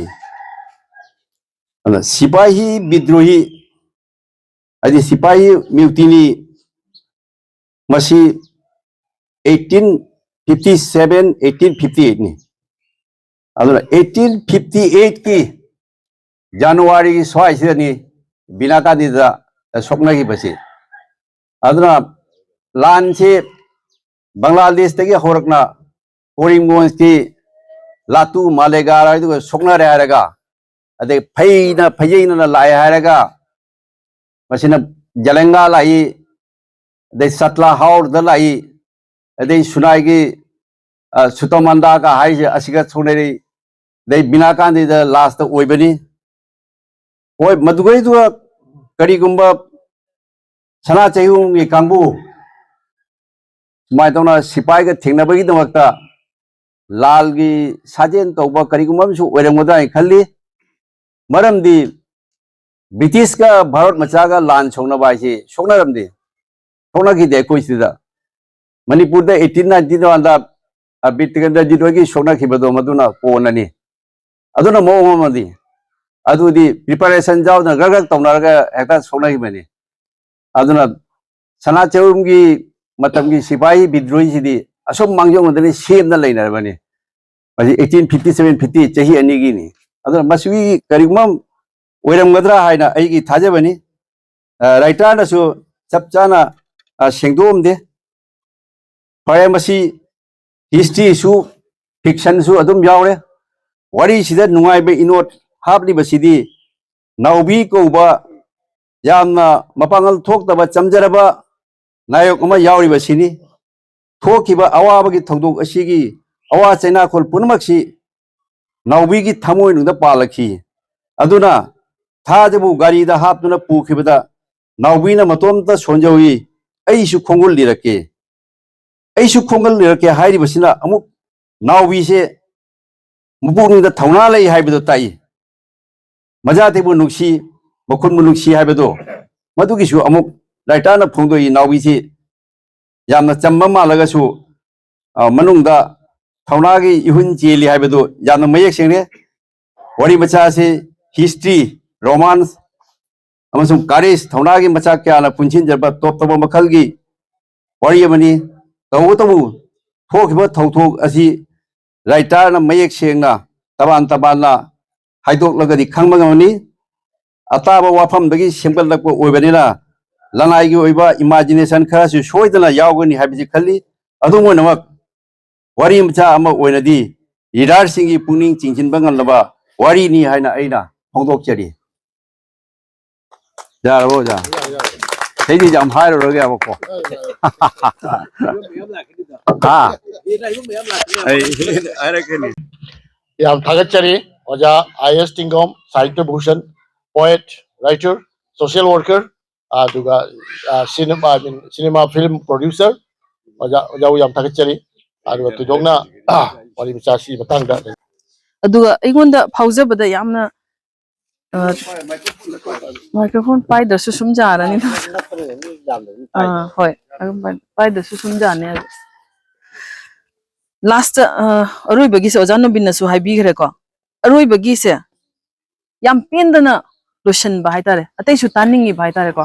ꯑꯗꯨꯅ ꯁꯤꯄꯥꯍꯤ ꯕꯤꯗ꯭ꯔꯣꯍꯤ, ꯍꯥꯏꯗꯤ ꯁꯤꯄꯥꯍꯤ ꯃ꯭ꯌꯨꯇꯤꯅꯤ ꯃꯁꯤ eighteen fifty seven, eighteen fifty eight ꯅꯤ꯫ ꯑꯗꯨꯅ eighteen fifty eight ꯀꯤ January ꯒꯤ ꯁ꯭ꯋꯥꯏꯁꯤꯗꯅꯤ ꯕꯤꯅꯥ ꯀꯥꯟꯗꯤꯗ ꯁꯣꯛꯅꯈꯤꯕꯁꯤ꯫ ꯑꯗꯨꯅ ꯂꯥꯟꯁꯤ ꯕꯪꯒ꯭ꯂꯥꯗꯦꯁꯇꯒꯤ ꯍꯧꯔꯛꯅ ꯀꯣꯔꯤꯝꯒꯣꯟꯁꯀꯤ ꯂꯥꯇꯨ ꯃꯥꯂꯦꯒꯥꯔ ꯍꯥꯏꯗꯨꯒ ꯁꯣꯛꯅꯔꯦ ꯍꯥꯏꯔꯒ, ꯑꯗꯩ ꯐꯩꯅ ꯐꯩꯖꯩꯅꯅ ꯂꯥꯛꯑꯦ ꯍꯥꯏꯔꯒ, ꯃꯁꯤꯅ ꯖꯂꯦꯡꯒꯥ ꯂꯥꯛꯏ, ꯑꯗꯩ ꯁꯠꯂꯥ ꯍꯥꯎꯔꯗ ꯂꯥꯛꯏ, ꯑꯗꯩ ꯁꯨꯅꯥꯏꯒꯤ, ꯑ, ꯁꯨꯇꯃꯟꯗꯥꯒ ꯍꯥꯏꯔꯤꯁꯦ ꯑꯁꯤꯒ ꯁꯣꯛꯅꯔꯤ, ꯑꯗꯩ ꯕꯤꯅꯥ ꯀꯥꯟꯗꯤꯗ ꯂꯥꯁꯇ ꯑꯣꯏꯕꯅꯤ꯫ ꯍꯣꯏ, ꯃꯗꯨꯒꯩꯗꯨꯒ ꯀꯔꯤꯒꯨꯝꯕ ꯁꯅꯥ ꯆꯍꯤꯍꯣꯡꯒꯤ ꯀꯥꯡꯕꯨ ꯁꯨꯃꯥꯏꯅ ꯇꯧꯅ ꯁꯤꯐꯥꯏꯒ ꯊꯦꯡꯅꯕꯒꯤꯗꯃꯛꯇ ꯂꯥꯜꯒꯤ ꯁꯥꯖꯦꯜ ꯇꯧꯕ ꯀꯔꯤꯒꯨꯝꯕ ꯑꯃꯁꯨ ꯑꯣꯏꯔꯝꯒꯗ꯭ꯔꯥ ꯍꯥꯏꯅ ꯈꯜꯂꯤ꯫ ꯃꯔꯝꯗꯤ ꯕ꯭ꯔꯤꯇꯤꯁꯀ ꯚꯥꯔꯠ ꯃꯆꯥꯒ ꯂꯥꯟ ꯁꯣꯛꯅꯕ ꯍꯥꯏꯁꯤ ꯁꯣꯛꯅꯔꯝꯗꯦ, ꯁꯣꯛꯅꯈꯤꯗꯦ ꯑꯩꯈꯣꯏ ꯁꯤꯗ꯫ ꯃꯅꯤꯄꯨꯔꯗ eighteen ninety one ꯗ, ꯑ, ꯕꯤꯔ ꯇꯤꯀꯦꯟꯗ꯭ꯔꯖꯤꯠ ꯍꯣꯏꯒꯤ ꯁꯣꯛꯅꯈꯤꯕꯗꯣ ꯃꯗꯨꯅ ꯀꯣꯟꯅꯅꯤ꯫ ꯑꯗꯨꯅ ꯃꯑꯣꯡ ꯑꯃꯗꯤ, ꯑꯗꯨꯗꯤ preparation ꯌꯥꯎꯗꯅ ꯒ꯭ꯔꯛ ꯒ꯭ꯔꯛ ꯇꯧꯅꯔꯒ ꯍꯦꯛꯇ ꯁꯣꯛꯅꯈꯤꯕꯅꯤ꯫ ꯑꯗꯨꯅ ꯁꯅꯥ ꯆꯍꯨꯝꯒꯤ ꯃꯇꯝꯒꯤ ꯁꯤꯐꯥꯏ ꯕꯤꯗ꯭ꯔꯣꯍꯤꯁꯤꯗꯤ ꯑꯁꯨꯝ ꯃꯥꯡꯖꯧꯅꯗꯅ ꯁꯦꯝꯗꯅ ꯂꯩꯅꯔꯕꯅꯤ꯫ ꯃꯁꯤ eighteen fifty seven fifty ꯆꯍꯤ ꯑꯅꯤꯒꯤꯅꯤ꯫ ꯑꯗꯨꯅ ꯃꯁꯤꯒꯤ ꯀꯔꯤꯒꯨꯝꯕ ꯑꯃ ꯑꯣꯏꯔꯝꯒꯗ꯭ꯔꯥ ꯍꯥꯏꯅ ꯑꯩꯒꯤ ꯊꯥꯖꯕꯅꯤ꯫ ꯑ, writer ꯅꯁꯨ ꯆꯞ ꯆꯥꯅ, ꯑ, ꯁꯦꯡꯗꯣꯛꯑꯝꯗꯦ꯫ ꯐꯔꯦ, ꯃꯁꯤ history ꯁꯨ, fiction ꯁꯨ ꯑꯗꯨꯝ ꯌꯥꯎꯔꯦ꯫ ꯋꯥꯔꯤꯁꯤꯗ ꯅꯨꯡꯉꯥꯏꯕ ꯏꯅꯣꯠ ꯍꯥꯞꯂꯤꯕꯁꯤꯗꯤ ꯅꯥꯎꯕꯤ ꯀꯧꯕ ꯌꯥꯝꯅ ꯃꯄꯥꯡꯒꯜ ꯊꯣꯛꯇꯕ ꯆꯝꯖꯔꯕ ꯅꯥꯌꯣꯛ ꯑꯃ ꯌꯥꯎꯔꯤꯕꯁꯤꯅꯤ꯫ ꯊꯣꯛꯈꯤꯕ ꯑꯋꯥꯕꯒꯤ ꯊꯧꯗꯣꯛ ꯑꯁꯤꯒꯤ ꯑꯋꯥ ꯆꯩꯅꯥꯈꯣꯜ ꯄꯨꯝꯅꯃꯛꯁꯤ ꯅꯥꯎꯕꯤꯒꯤ ꯊꯃꯣꯏꯅꯨꯡꯗ ꯄꯥꯜꯂꯛꯈꯤ꯫ ꯑꯗꯨꯅ ꯊꯥꯖꯕꯨ ꯒꯥꯔꯤꯗ ꯍꯥꯞꯇꯨꯅ ꯄꯨꯈꯤꯕꯗ ꯅꯥꯎꯕꯤꯅ ꯃꯇꯣꯝꯇ ꯁꯣꯟꯖꯧꯏ, "ꯑꯩꯁꯨ ꯈꯣꯡꯒꯨꯜ ꯂꯤꯔꯛꯀꯦ, ꯑꯩꯁꯨ ꯈꯣꯡꯒꯨꯜ ꯂꯤꯔꯛꯀꯦ" ꯍꯥꯏꯔꯤꯕꯁꯤꯅ ꯑꯃꯨꯛ ꯅꯥꯎꯕꯤꯁꯦ ꯃꯄꯨꯛꯅꯤꯡꯗ ꯊꯧꯅꯥ ꯂꯩ ꯍꯥꯏꯕꯗꯨ ꯇꯥꯛꯏ꯫ ꯃꯖꯥꯇꯤꯕꯨ ꯅꯨꯡꯁꯤ, ꯃꯈꯨꯟꯕꯨ ꯅꯨꯡꯁꯤ ꯍꯥꯏꯕꯗꯣ, ꯃꯗꯨꯒꯤꯁꯨ ꯑꯃꯨꯛ writer ꯅ ꯐꯣꯡꯗꯣꯛꯏ꯫ ꯅꯥꯎꯕꯤꯁꯤ ꯌꯥꯝꯅ ꯆꯝꯕ ꯃꯥꯜꯂꯒꯁꯨ, ꯑ, ꯃꯅꯨꯡꯗ ꯊꯧꯅꯥꯒꯤ ꯏꯍꯨꯟ ꯆꯦꯜꯂꯤ ꯍꯥꯏꯕꯗꯨ ꯌꯥꯝꯅ ꯃꯌꯦꯛ ꯁꯦꯡꯉꯦ꯫ ꯋꯥꯔꯤ ꯃꯆꯥ ꯑꯁꯤ history, romance ꯑꯃꯁꯨꯡ courage, ꯊꯧꯅꯥꯒꯤ ꯃꯆꯥꯛ ꯀꯌꯥꯅ ꯄꯨꯟꯁꯤꯟꯖꯕ ꯇꯣꯞ ꯇꯣꯞꯄ ꯃꯈꯜꯒꯤ ꯋꯥꯔꯤ ꯑꯃꯅꯤ꯫ ꯇꯧꯕꯇꯕꯨ ꯊꯣꯛꯈꯤꯕ ꯊꯧꯗꯣꯛ ꯑꯁꯤ writerꯅ ꯃꯌꯦꯛ ꯁꯦꯡꯅ ꯇꯕꯥꯟ ꯇꯕꯥꯟꯅ ꯍꯥꯏꯗꯣꯛꯂꯒꯗꯤ ꯈꯪꯕ ꯉꯝꯃꯅꯤ꯫ ꯑꯇꯥꯕ ꯋꯥꯐꯝꯗꯒꯤ ꯁꯦꯝꯒꯠꯂꯛꯄ ꯑꯣꯏꯕꯅꯤꯅ ꯂꯅꯥꯏꯒꯤ ꯑꯣꯏꯕ imagination ꯈꯔꯁꯨ ꯁꯣꯏꯗꯅ ꯌꯥꯎꯒꯅꯤ ꯍꯥꯏꯕꯁꯤ ꯈꯜꯂꯤ꯫ ꯑꯗꯨꯝ ꯑꯣꯏꯅꯃꯛ, ꯋꯥꯔꯤ ꯃꯆꯥ ꯑꯃ ꯑꯣꯏꯅꯗꯤ readerꯁꯤꯡꯒꯤ ꯄꯨꯛꯅꯤꯡ ꯆꯤꯡꯁꯤꯟꯕ ꯉꯝꯂꯕ ꯋꯥꯔꯤꯅꯤ ꯍꯥꯏꯅ ꯑꯩꯅ ꯐꯣꯡꯗꯣꯛꯆꯔꯤ꯫ ꯌꯥꯔꯕꯣ, ꯑꯣꯖꯥ? ꯁꯤꯗꯤ ꯌꯥꯝ ꯍꯥꯏꯔꯨꯔꯒꯦꯕꯀꯣ꯫ ꯍꯥ? ꯑꯩ ꯍꯥꯏꯔꯛꯀꯅꯤ꯫ ꯌꯥꯝ ꯊꯥꯒꯠꯆꯔꯤ ꯑꯣꯖꯥ ꯑꯥꯏ ꯑꯦꯁ ꯇꯤꯡꯒꯣꯝ, ꯁꯥꯍꯤꯇ꯭ꯌ Bhushan, poet, writer, social worker, ꯑꯗꯨꯒ, ꯑ, cinema, I mean, cinema film producer, ꯑꯣꯖꯥ, ꯑꯣꯖꯥꯕꯨ ꯌꯥꯝ ꯊꯥꯒꯠꯆꯔꯤ꯫ ꯑꯗꯨꯒ ꯊꯣꯏꯗꯣꯛꯅ, ꯑ, ꯋꯥꯔꯤ ꯃꯆꯥꯁꯤ ꯃꯇꯥꯡꯗ꯫ ꯑꯗꯨꯒ ꯑꯩꯉꯣꯟꯗ ꯐꯥꯎꯖꯕꯗ ꯌꯥꯝꯅ, ꯑ, microphone ꯄꯥꯏꯗ꯭ꯔꯁꯨ ꯁꯨꯝ ꯌꯥꯔꯅꯤꯗ꯫ ꯑꯥ, ꯍꯣꯏ, ꯑꯗꯨꯝ ꯄꯥꯏ-, ꯄꯥꯏꯗ꯭ꯔꯁꯨ ꯁꯨꯝ ꯌꯥꯅꯤ ꯍꯥꯏꯕ꯫ Last, ꯑ, ꯑꯔꯣꯏꯕꯒꯤꯁꯦ ꯑꯣꯖꯥ ꯅꯣꯕꯤꯟꯅꯁꯨ ꯍꯥꯏꯕꯤꯈ꯭ꯔꯦꯀꯣ꯫ ꯑꯔꯣꯏꯕꯒꯤꯁꯦ ꯌꯥꯝ ꯄꯦꯟꯗꯅ ꯂꯣꯏꯁꯤꯟꯕ ꯍꯥꯏꯇꯥꯔꯦ, ꯑꯇꯩꯁꯨ ꯇꯥꯅꯤꯡꯉꯤꯕ ꯍꯥꯏꯇꯥꯔꯦꯀꯣ꯫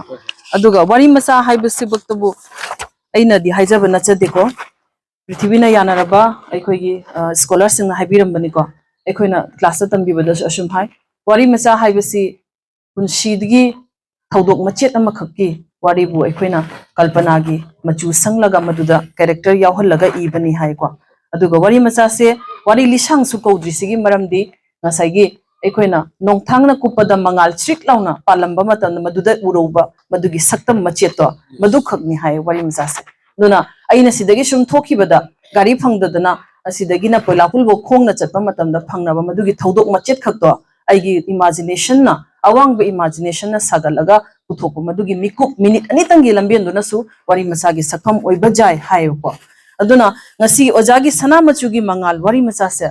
ꯑꯗꯨꯒ ꯋꯥꯔꯤ ꯃꯆꯥ ꯍꯥꯏꯕꯁꯤꯃꯛꯇꯕꯨ ꯑꯩꯅꯗꯤ ꯍꯥꯏꯖꯕ ꯅꯠꯆꯗꯦꯀꯣ, ꯄ꯭ꯔꯤꯊꯤꯕꯤꯅ ꯌꯥꯅꯔꯕ ꯑꯩꯈꯣꯏꯒꯤ, ꯑ, scholarꯁꯤꯡꯅ ꯍꯥꯏꯕꯤꯔꯝꯕꯅꯤꯀꯣ꯫ ꯑꯩꯈꯣꯏꯅ classꯇ ꯇꯝꯕꯤꯕꯗꯁꯨ ꯑꯁꯨꯝ ꯍꯥꯏ, ꯋꯥꯔꯤ ꯃꯆꯥ ꯍꯥꯏꯕꯁꯤ ꯄꯨꯟꯁꯤꯗꯒꯤ ꯊꯧꯗꯣꯛ ꯃꯆꯦꯠ ꯑꯃꯈꯛꯀꯤ ꯋꯥꯔꯤꯕꯨ ꯑꯩꯈꯣꯏꯅ ꯀꯜꯄꯅꯥꯒꯤ ꯃꯆꯨ ꯁꯪꯂꯒ ꯃꯗꯨꯗ character ꯌꯥꯎꯍꯜꯂꯒ ꯏꯕꯅꯤ ꯍꯥꯏꯀꯣ꯫ ꯑꯗꯨꯒ ꯋꯥꯔꯤ ꯃꯆꯥꯁꯦ ꯋꯥꯔꯤ ꯂꯤꯁꯥꯡꯁꯨ ꯀꯧꯗ꯭ꯔꯤꯁꯤꯒꯤ ꯃꯔꯝꯗꯤ ꯉꯁꯥꯏꯒꯤ ꯑꯩꯈꯣꯏꯅ ꯅꯣꯡꯊꯥꯡꯅ ꯀꯨꯞꯄꯗ ꯃꯉꯥꯜ ꯆ꯭ꯔꯤꯛ ꯂꯥꯎꯅ ꯄꯥꯜꯂꯝꯕ ꯃꯇꯝꯗ ꯃꯗꯨꯗ ꯎꯔꯧꯕ ꯃꯗꯨꯒꯤ ꯁꯛꯇꯝ ꯃꯆꯦꯠꯇꯣ, ꯃꯗꯨꯈꯛꯅꯤ ꯍꯥꯏ ꯋꯥꯔꯤ ꯃꯆꯥꯁꯦ꯫ ꯑꯗꯨꯅ ꯑꯩꯅ ꯁꯤꯗꯒꯤ ꯁꯨꯝ ꯊꯣꯛꯈꯤꯕꯗ, ꯒꯥꯔꯤ ꯐꯪꯗꯗꯅ ꯑꯁꯤꯗꯒꯤꯅ ꯄꯣꯏꯂꯥꯄꯨꯜꯐꯥꯎ ꯈꯣꯡꯅ ꯆꯠꯄ ꯃꯇꯝꯗ ꯐꯪꯅꯕ ꯃꯗꯨꯒꯤ ꯊꯧꯗꯣꯛ ꯃꯆꯦꯠ ꯈꯛꯇꯣ ꯑꯩꯒꯤ imaginationꯅ, ꯑꯋꯥꯡꯕ imaginationꯅ ꯁꯥꯒꯠꯂꯒ ꯄꯨꯊꯣꯛꯄ ꯃꯗꯨꯒꯤ ꯃꯤꯀꯨꯞ ꯃꯤꯅꯤꯠ ꯑꯅꯤꯇꯪꯒꯤ ꯂꯝꯕꯦꯟꯗꯨꯅꯁꯨ ꯋꯥꯔꯤ ꯃꯆꯥꯒꯤ ꯁꯛꯐꯝ ꯑꯣꯏꯕ ꯌꯥꯏ ꯍꯥꯏꯌꯦꯕꯀꯣ꯫ ꯑꯗꯨꯅ ꯉꯁꯤ ꯑꯣꯖꯥꯒꯤ ꯁꯅꯥ ꯃꯆꯨꯒꯤ ꯃꯉꯥꯜ ꯋꯥꯔꯤ ꯃꯆꯥꯁꯦ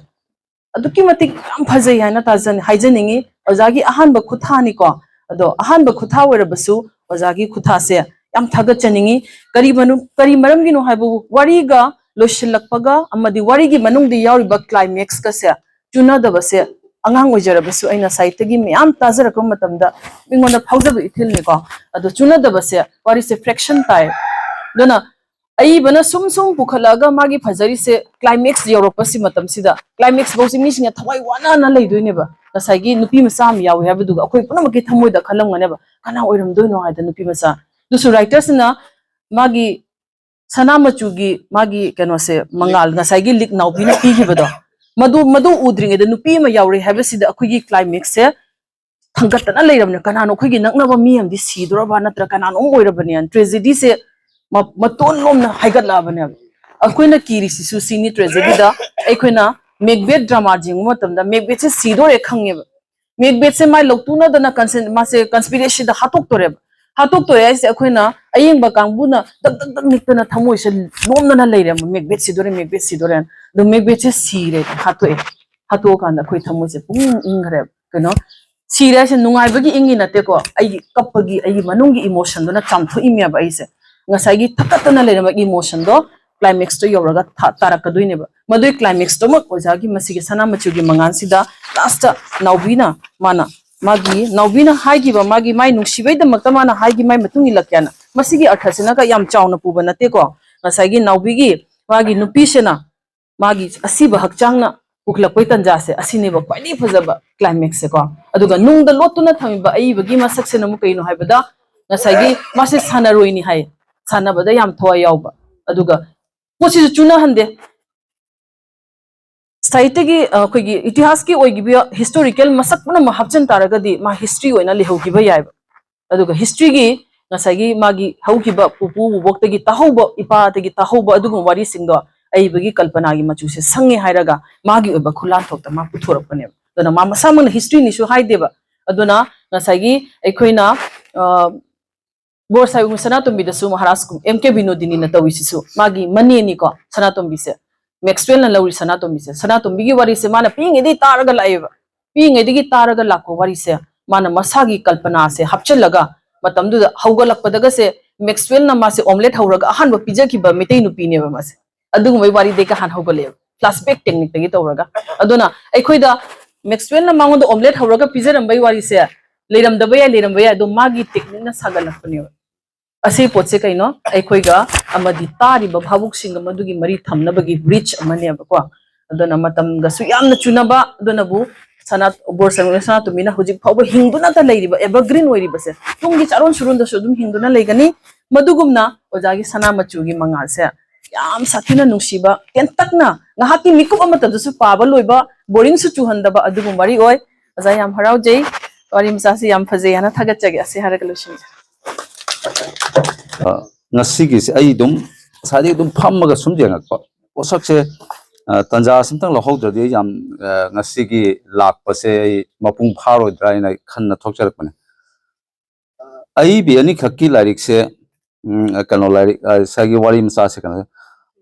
ꯑꯗꯨꯛꯀꯤ ꯃꯇꯤꯛ ꯌꯥꯝ ꯐꯖꯩ ꯍꯥꯏꯅ ꯇꯥꯖꯅꯤ-, ꯍꯥꯏꯖꯅꯤꯡꯉꯤ꯫ ꯑꯣꯖꯥꯒꯤ ꯑꯍꯥꯟꯕ ꯈꯨꯠꯊꯥꯅꯤꯀꯣ꯫ ꯑꯗꯣ ꯑꯍꯥꯟꯕ ꯈꯨꯠꯊꯥ ꯑꯣꯏꯔꯕꯁꯨ ꯑꯣꯖꯥꯒꯤ ꯈꯨꯠꯊꯥꯁꯦ ꯌꯥꯝ ꯊꯥꯒꯠꯆꯅꯤꯡꯉꯤ꯫ ꯀꯔꯤ ꯃꯅꯨ-, ꯀꯔꯤ ꯃꯔꯝꯒꯤꯅꯣ ꯍꯥꯏꯕꯕꯨ ꯋꯥꯔꯤꯒ ꯂꯣꯏꯁꯤꯜꯂꯛꯄꯒ ꯑꯃꯗꯤ ꯋꯥꯔꯤꯒꯤ ꯃꯅꯨꯡꯗ ꯌꯥꯎꯔꯤꯕ climaxꯀꯁꯦ ꯆꯨꯅꯗꯕꯁꯦ ꯑꯉꯥꯡ ꯑꯣꯏꯖꯔꯕꯁꯨ ꯑꯩꯅ ꯁꯥꯍꯤꯇ꯭ꯌꯒꯤ ꯃꯌꯥꯝ ꯇꯥꯖꯔꯛꯄ ꯃꯇꯝꯗ ꯑꯩꯉꯣꯟꯗ ꯐꯥꯎꯖꯕ ꯏꯊꯤꯜꯅꯤꯀꯣ꯫ ꯑꯗꯣ ꯆꯨꯅꯗꯕꯁꯦ ꯋꯥꯔꯤꯁꯦ fraction ꯇꯥꯏ꯫ ꯑꯗꯨꯅ ꯑꯏꯕꯅ ꯁꯨꯝ ꯁꯨꯝ ꯄꯨꯈꯠꯂꯛꯑꯒ ꯃꯥꯒꯤ ꯐꯖꯔꯤꯁꯦ climax ꯌꯧꯔꯛꯄꯁꯤ ꯃꯇꯝꯁꯤꯗ, climax ꯐꯥꯎꯁꯤ ꯃꯤꯁꯤꯡꯅ ꯊꯋꯥꯏ ꯋꯥꯅꯅ ꯂꯩꯗꯣꯏꯅꯦꯕ꯫ ꯉꯁꯥꯏꯒꯤ ꯅꯨꯄꯤ ꯃꯆꯥ ꯑꯃ ꯌꯥꯎꯏ ꯍꯥꯏꯕꯗꯨꯒ ꯑꯩꯈꯣꯏ ꯄꯨꯝꯅꯃꯛꯀꯤ ꯊꯃꯣꯏꯗ ꯈꯜꯂꯝꯒꯅꯦꯕ, "ꯀꯅꯥ ꯑꯣꯏꯔꯝꯗꯣꯏꯅꯣ?" ꯍꯥꯏꯗꯅ, ꯅꯨꯄꯤ ꯃꯆꯥ꯫ ꯑꯗꯨꯁꯨ writer ꯁꯤꯅ ꯃꯥꯒꯤ ꯁꯅꯥ ꯃꯆꯨꯒꯤ ꯃꯥꯒꯤ ꯀꯩꯅꯣꯁꯦ, ꯃꯉꯥꯜ, ꯉꯁꯥꯏꯒꯤ ꯂꯤꯛ ꯅꯥꯎꯕꯤꯅ ꯄꯤꯈꯤꯕꯗꯣ, ꯃꯗꯨ, ꯃꯗꯨ ꯎꯗ꯭ꯔꯤꯉꯩꯗ ꯅꯨꯄꯤ ꯑꯃ ꯌꯥꯎꯔꯦ ꯍꯥꯏꯕꯁꯤꯗ ꯑꯩꯈꯣꯏꯒꯤ climax ꯁꯦ ꯊꯥꯡꯒꯠꯇꯅ ꯂꯩꯔꯕꯅꯦ꯫ ꯀꯅꯥꯅꯣ ꯑꯩꯈꯣꯏꯒꯤ ꯅꯛꯅꯕ ꯃꯤ ꯑꯃꯗꯤ ꯁꯤꯗꯣꯔꯕ ꯅꯠꯇ꯭ꯔ ꯀꯅꯥꯅꯣꯝ ꯑꯣꯏꯔꯕꯅꯦꯅ tragedy ꯁꯦ ꯃ-, ꯃꯇꯣꯟ ꯂꯣꯝꯅ ꯍꯥꯏꯒꯠꯂꯛꯑꯕꯅꯦꯕ꯫ ꯑꯩꯈꯣꯏꯅ ꯀꯤꯔꯤꯁꯤꯁꯨ ꯁꯤꯅꯤ tragedy ꯗ꯫ ꯑꯩꯈꯣꯏꯅ Macbeth drama ꯁꯦ ꯌꯦꯡꯕ ꯃꯇꯝꯗ Macbeth ꯁꯦ ꯁꯤꯗꯣꯔꯦ ꯈꯪꯉꯦꯕ꯫ Macbeth ꯁꯦ ꯃꯥꯏ ꯂꯧꯇꯨꯅꯗꯅ conspir-, ꯃꯥꯁꯦ conspiracy ꯗ ꯍꯥꯠꯇꯣꯛꯇꯣꯔꯦꯕ꯫ ꯍꯥꯠꯇꯣꯛꯇꯣꯔꯦ ꯍꯥꯏꯁꯦ ꯑꯩꯈꯣꯏꯅ ꯑꯌꯦꯡꯕ ꯀꯥꯡꯕꯨꯅ ꯗꯛ ꯗꯛ ꯗꯛ ꯅꯤꯛꯇꯅ ꯊꯃꯣꯏꯁꯦ ꯅꯣꯝꯗꯅ ꯂꯩꯔꯦ꯫ "Macbeth ꯁꯤꯗꯣꯔꯦ, Macbeth ꯁꯤꯗꯣꯔꯦꯅ"꯫ ꯑꯗꯣ Macbeth ꯁꯦ ꯁꯤꯔꯦ, ꯍꯥꯠꯇꯣꯛꯑꯦ꯫ ꯍꯥꯠꯇꯣꯛꯑꯀꯥꯟꯗ ꯑꯩꯈꯣꯏ ꯊꯃꯣꯏꯁꯦ ꯄꯨꯡ ꯏꯪꯈ꯭ꯔꯦꯕ꯫ ꯀꯩꯅꯣ, ꯁꯤꯔꯦ ꯍꯥꯏꯁꯦ ꯅꯨꯡꯉꯥꯏꯕꯒꯤ ꯏꯪꯉꯤ ꯅꯠꯇꯦꯀꯣ, ꯑꯩꯒꯤ ꯀꯞꯄꯒꯤ, ꯑꯩꯒꯤ ꯃꯅꯨꯡꯒꯤ emotion ꯗꯨꯅ ꯆꯥꯝꯊꯣꯛꯏꯃꯦꯕ ꯑꯩꯁꯦ꯫ ꯉꯁꯥꯏꯒꯤ ꯊꯛꯀꯠꯇꯅ ꯂꯩꯔꯝꯕ emotion ꯗꯣ climax ꯇꯣ ꯌꯧꯔꯒ ꯊꯥ-, ꯇꯥꯔꯛꯀꯗꯣꯏꯅꯦꯕ꯫ ꯃꯗꯨꯏ climax ꯇꯨꯃꯛ ꯑꯣꯖꯥꯒꯤ ꯃꯁꯤꯒꯤ ꯁꯅꯥ ꯃꯆꯨꯒꯤ ꯃꯉꯥꯜꯁꯤꯗ last ꯅꯥꯎꯕꯤꯅ, ꯃꯥꯅ, ꯃꯥꯒꯤ, ꯅꯥꯎꯕꯤꯅ ꯍꯥꯏꯈꯤꯕ, ꯃꯥꯒꯤ, ꯃꯥꯏ ꯅꯨꯡꯁꯤꯕꯩꯗꯃꯛꯇ ꯃꯥꯅ ꯍꯥꯏꯈꯤ, ꯃꯥꯏ ꯃꯇꯨꯡ ꯏꯜꯂꯛꯀꯦꯅ꯫ ꯃꯁꯤꯒꯤ ꯑꯔꯊꯁꯤꯅꯒ ꯌꯥꯝ ꯆꯥꯎꯅ ꯄꯨꯕ ꯅꯠꯇꯦꯀꯣ꯫ ꯉꯁꯥꯏꯒꯤ ꯅꯥꯎꯕꯤꯒꯤ, ꯃꯥꯒꯤ ꯑꯁꯤꯕ ꯍꯛꯆꯥꯡꯅ ꯄꯨꯈꯠꯂꯛꯄꯩ ꯇꯟꯖꯥꯁꯦ, ꯑꯁꯤꯅꯦꯕ ꯈ꯭ꯋꯥꯏꯗꯒꯤ ꯐꯖꯕ climax ꯁꯦꯀꯣ꯫ ꯑꯗꯨꯒ ꯅꯨꯡꯗ ꯂꯣꯠꯇꯨꯅ ꯊꯝꯃꯤꯕ ꯑꯏꯕꯒꯤ ꯃꯁꯛꯁꯤꯅ ꯑꯃꯨꯛ ꯀꯩꯅꯣ ꯍꯥꯏꯕꯗ, ꯉꯁꯥꯏꯒꯤ ꯃꯥꯁꯦ ꯁꯥꯟꯅꯔꯣꯏꯅꯤ ꯍꯥꯏ, ꯁꯥꯟꯅꯕꯗ ꯌꯥꯝ ꯊꯋꯥꯏ ꯌꯥꯎꯕ, ꯑꯗꯨꯒ ꯄꯣꯠꯁꯤꯁꯨ ꯆꯨꯅꯍꯟꯗꯦ꯫ ꯁꯥꯍꯤꯇ꯭ꯌꯒꯤ, ꯑ, ꯑꯩꯈꯣꯏꯒꯤ ꯏꯇꯤꯍꯥꯁꯀꯤ ꯑꯣꯏꯈꯤꯕ historical ꯃꯁꯛ ꯄꯨꯝꯅꯃꯛ ꯍꯥꯞꯆꯤꯟ ꯇꯥꯔꯒꯗꯤ ꯃꯥ history ꯑꯣꯏꯅ ꯂꯩꯍꯧꯈꯤꯕ ꯌꯥꯏꯕ꯫ ꯑꯗꯨꯒ history ꯒꯤ ꯉꯁꯥꯏꯒꯤ ꯃꯥꯒꯤ ꯍꯧꯈꯤꯕ ꯄꯨꯄꯨ ꯕꯨꯕꯣꯛꯇꯒꯤ ꯇꯥꯍꯧꯕ, ꯏꯄꯥꯗꯒꯤ ꯇꯥꯍꯧꯕ ꯑꯗꯨꯒꯨꯝꯕ ꯋꯥꯔꯤꯁꯤꯡꯗꯣ ꯑꯏꯕꯒꯤ ꯀꯜꯄꯅꯥꯒꯤ ꯃꯆꯨꯁꯦ ꯁꯪꯉꯦ ꯍꯥꯏꯔꯒ ꯃꯥꯒꯤ ꯑꯣꯏꯕ ꯈꯨꯂꯥꯟꯊꯣꯛꯇ ꯃꯥ ꯄꯨꯊꯣꯔꯛꯄꯅꯦꯕ꯫ ꯑꯗꯨꯅ ꯃꯥ ꯃꯁꯥꯃꯛꯅ history ꯅꯤꯁꯨ ꯍꯥꯏꯗꯦꯕ꯫ ꯑꯗꯨꯅ ꯉꯁꯥꯏꯒꯤ ꯑꯩꯈꯣꯏꯅ, ꯑ, ꯕꯣꯔ ꯁꯥꯍꯦꯕ ꯁꯅꯥꯇꯣꯝꯕꯤꯗꯁꯨ ꯃꯍꯥꯔꯥꯖ ꯑꯦꯝ ꯀꯦ ꯕꯤꯅꯣꯗꯤꯅꯤꯅ ꯇꯧꯔꯤꯁꯤꯁꯨ ꯃꯥꯒꯤ ꯃꯅꯦꯅꯤꯀꯣ, ꯁꯅꯥꯇꯣꯝꯕꯤꯁꯦ꯫ Maxwell ꯅ ꯂꯧꯔꯤ ꯁꯅꯥꯇꯣꯝꯕꯤꯁꯦ꯫ ꯁꯅꯥꯇꯣꯝꯕꯤꯒꯤ ꯋꯥꯔꯤꯁꯦ ꯃꯥꯅ ꯄꯤꯛꯏꯉꯩꯗꯒꯤ ꯇꯥꯔꯒ ꯂꯥꯛꯑꯦꯕ꯫ ꯄꯤꯛꯏꯉꯩꯗꯒꯤ ꯇꯥꯔꯒ ꯂꯥꯛꯄ ꯋꯥꯔꯤꯁꯦ ꯃꯥꯅ ꯃꯁꯥꯒꯤ ꯀꯜꯄꯅꯥꯁꯦ ꯍꯥꯞꯆꯤꯜꯂꯒ ꯃꯇꯝꯗꯨꯗ ꯍꯧꯒꯠꯂꯛꯄꯗꯒꯁꯦ Maxwell ꯅ ꯃꯥꯁꯦ omelette ꯍꯧꯔꯒ ꯑꯍꯥꯟꯕ ꯄꯤꯖꯈꯤꯕ ꯃꯩꯇꯩ ꯅꯨꯄꯤꯅꯦꯕ ꯃꯥꯁꯦ꯫ ꯑꯗꯨꯒꯨꯝꯕꯩ ꯋꯥꯔꯤꯗꯩ ꯀꯍꯥꯟ ꯍꯧꯒꯠꯂꯛꯑꯦꯕ, flashback technique ꯇꯒꯤ ꯇꯧꯔꯒ꯫ ꯑꯗꯨꯅ ꯑꯩꯈꯣꯏꯗ Maxwell ꯅ ꯃꯉꯣꯟꯗ omelette ꯍꯧꯔꯒ ꯄꯤꯖꯔꯝꯕꯩ ꯋꯥꯔꯤꯁꯦ ꯂꯩꯔꯝꯗꯕ ꯌꯥꯏ, ꯂꯩꯔꯝꯕ ꯌꯥꯏ, ꯑꯗꯣ ꯃꯥꯒꯤ technique ꯅ ꯁꯥꯒꯠꯂꯛꯄꯅꯦꯕ꯫ ꯑꯁꯤ ꯄꯣꯠꯁꯦ ꯀꯩꯅꯣ? ꯑꯩꯈꯣꯏꯒ ꯑꯃꯗꯤ ꯇꯥꯔꯤꯕ ꯚꯥꯕꯨꯛꯁꯤꯡꯒ ꯃꯗꯨꯒꯤ ꯃꯔꯤ ꯊꯝꯅꯕꯒꯤ ꯕ꯭ꯔꯤꯖ ꯑꯃꯅꯦꯕꯀꯣ꯫ ꯑꯗꯨꯅ ꯃꯇꯝꯒꯁꯨ ꯌꯥꯝꯅ ꯆꯨꯅꯕ, ꯑꯗꯨꯅꯕꯨ ꯁꯅꯥ, ꯕꯣꯔ ꯁꯅꯥꯇꯣꯝꯕꯤꯅ ꯍꯧꯖꯤꯛ ꯐꯥꯎꯕ ꯍꯤꯡꯗꯨꯅꯇ ꯂꯩꯔꯤꯕ, ꯑꯦꯚꯔꯒ꯭ꯔꯤꯟ ꯑꯣꯏꯔꯤꯕꯁꯦ, ꯇꯨꯡꯒꯤ ꯆꯥꯔꯣꯟ ꯁꯨꯔꯣꯟꯗꯁꯨ ꯑꯗꯨꯝ ꯍꯤꯡꯗꯨꯅ ꯂꯩꯒꯅꯤ꯫ ꯃꯗꯨꯒꯨꯝꯅ ꯑꯣꯖꯥꯒꯤ ꯁꯅꯥ ꯃꯆꯨꯒꯤ ꯃꯉꯥꯜꯁꯦ ꯌꯥꯝ ꯁꯥꯊꯤꯅ ꯅꯨꯡꯁꯤꯕ, ꯇꯦꯟꯇꯛꯅ ꯉꯥꯏꯍꯥꯛꯀꯤ ꯃꯤꯀꯨꯞ ꯑꯃꯇꯗꯁꯨ ꯄꯥꯕ ꯂꯣꯏꯕ, ꯕꯣꯔꯤꯡꯁꯨ ꯆꯨꯍꯟꯗꯕ ꯑꯗꯨꯒꯨꯝꯕ ꯋꯥꯔꯤ ꯑꯣꯏ꯫ ꯑꯣꯖꯥ, ꯌꯥꯝ ꯍꯔꯥꯎꯖꯩ꯫ ꯋꯥꯔꯤ ꯃꯆꯥꯁꯤ ꯌꯥꯝ ꯐꯖꯩ ꯍꯥꯏꯅ ꯊꯥꯒꯠꯆꯒꯦ꯫ ꯑꯁꯤ ꯍꯥꯏꯔꯒ ꯂꯣꯏꯁꯤꯟꯖꯔꯦ꯫ ꯑ, ꯉꯁꯤꯒꯤꯁꯦ ꯑꯩ ꯑꯗꯨꯝ ꯉꯁꯥꯏꯗꯒꯤ ꯑꯗꯨꯝ ꯐꯝꯃꯒ ꯁꯨꯝ ꯌꯦꯡꯉꯛꯄ ꯄꯣꯠꯁꯛꯁꯦ, ꯑ, ꯇꯟꯖꯥꯁꯤꯝꯇꯪ ꯂꯧꯍꯧꯗ꯭ꯔꯗꯤ ꯑꯩ ꯌꯥꯝ, ꯑ, ꯉꯁꯤꯒꯤ ꯂꯥꯛꯄꯁꯦ ꯑꯩ ꯃꯄꯨꯡ ꯐꯥꯔꯣꯏꯗ꯭ꯔꯥ ꯍꯥꯏꯅ ꯈꯟꯅ ꯊꯣꯛꯆꯔꯛꯄꯅꯦ꯫ ꯑꯏꯕꯤ ꯑꯅꯤꯈꯛꯀꯤ ꯂꯥꯏꯔꯤꯛꯁꯦ, ꯎꯝ, ꯀꯩꯅꯣ ꯂꯥꯏꯔꯤꯛ, ꯑ, ꯉꯁꯥꯏꯒꯤ ꯋꯥꯔꯤ ꯃꯆꯥꯁꯦ ꯀꯩꯅꯣ,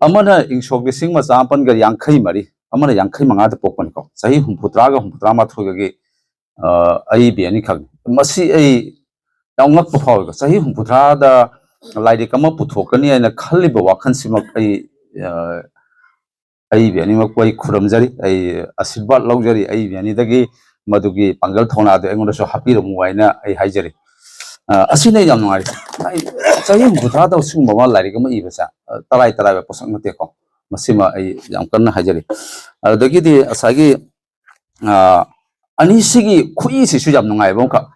ꯑꯃꯅ ꯏꯪ ꯁꯣꯛ ꯂꯤꯁꯤꯡ ꯑꯃ ꯆꯥꯃꯥꯄꯟꯒ ꯌꯥꯡꯈꯩ ꯃꯔꯤ, ꯑꯃꯅ ꯌꯥꯡꯈꯩ ꯃꯉꯥꯗ ꯄꯣꯛꯄꯅꯤꯀꯣ, ꯆꯍꯤ ꯍꯨꯝꯐꯨꯇꯔꯥꯒ ꯍꯨꯝꯐꯨꯇꯔꯥ ꯃꯥꯊꯣꯏꯒꯒꯤ, ꯑ, ꯑꯏꯕꯤ ꯑꯅꯤꯈꯛꯅꯤ꯫ ꯃꯁꯤ ꯑꯩ ꯌꯥꯝ ꯉꯛꯄ ꯐꯥꯎꯋꯦꯀꯣ꯫ ꯆꯍꯤ ꯍꯨꯝꯐꯨꯇꯔꯥꯗ ꯂꯥꯏꯔꯤꯛ ꯑꯃ ꯄꯨꯊꯣꯛꯀꯅꯤ ꯍꯥꯏꯅ ꯈꯜꯂꯤꯕ ꯋꯥꯈꯜꯁꯤꯃꯛ ꯑꯩ, ꯑ, ꯑꯏꯕꯤ ꯑꯅꯤꯃꯛꯄꯨ ꯑꯩ ꯈꯨꯔꯨꯝꯖꯔꯤ, ꯑꯩ ꯑꯁꯤꯔꯕꯥꯗ ꯂꯧꯖꯔꯤ ꯑꯏꯕꯤ ꯑꯅꯤꯗꯒꯤ, ꯃꯗꯨꯒꯤ ꯄꯥꯡꯒꯜ ꯊꯧꯅꯥꯗꯨ ꯑꯩꯉꯣꯟꯗꯁꯨ ꯍꯥꯞꯄꯤꯔꯝꯃꯨ ꯍꯥꯏꯅ ꯑꯩ ꯍꯥꯏꯖꯔꯤ꯫ ꯑ, ꯑꯁꯤꯅ ꯑꯩ ꯌꯥꯝ ꯅꯨꯡꯉꯥꯏꯔꯤ꯫ ꯑꯩ ꯆꯍꯤ ꯍꯨꯝꯐꯨꯇꯔꯥꯗ ꯁꯤꯒꯨꯝꯕ ꯑꯃ ꯂꯥꯏꯔꯤꯛ ꯑꯃ ꯏꯕꯁꯦ, ꯑ, ꯇꯔꯥꯏ ꯇꯔꯥꯏꯕ ꯄꯣꯠꯁꯛ ꯅꯠꯇꯦꯀꯣ꯫ ꯃꯁꯤꯃ ꯑꯩ ꯌꯥꯝ ꯀꯟꯅ ꯍꯥꯏꯖꯔꯤ꯫ ꯑꯗꯨꯗꯒꯤꯗꯤ ꯉꯁꯥꯏꯒꯤ, ꯑ, ꯑꯅꯤꯁꯤꯒꯤ ꯈꯨꯏꯁꯤꯁꯨ ꯌꯥꯝ ꯅꯨꯡꯉꯥꯏꯕ ꯑꯃꯈꯛ,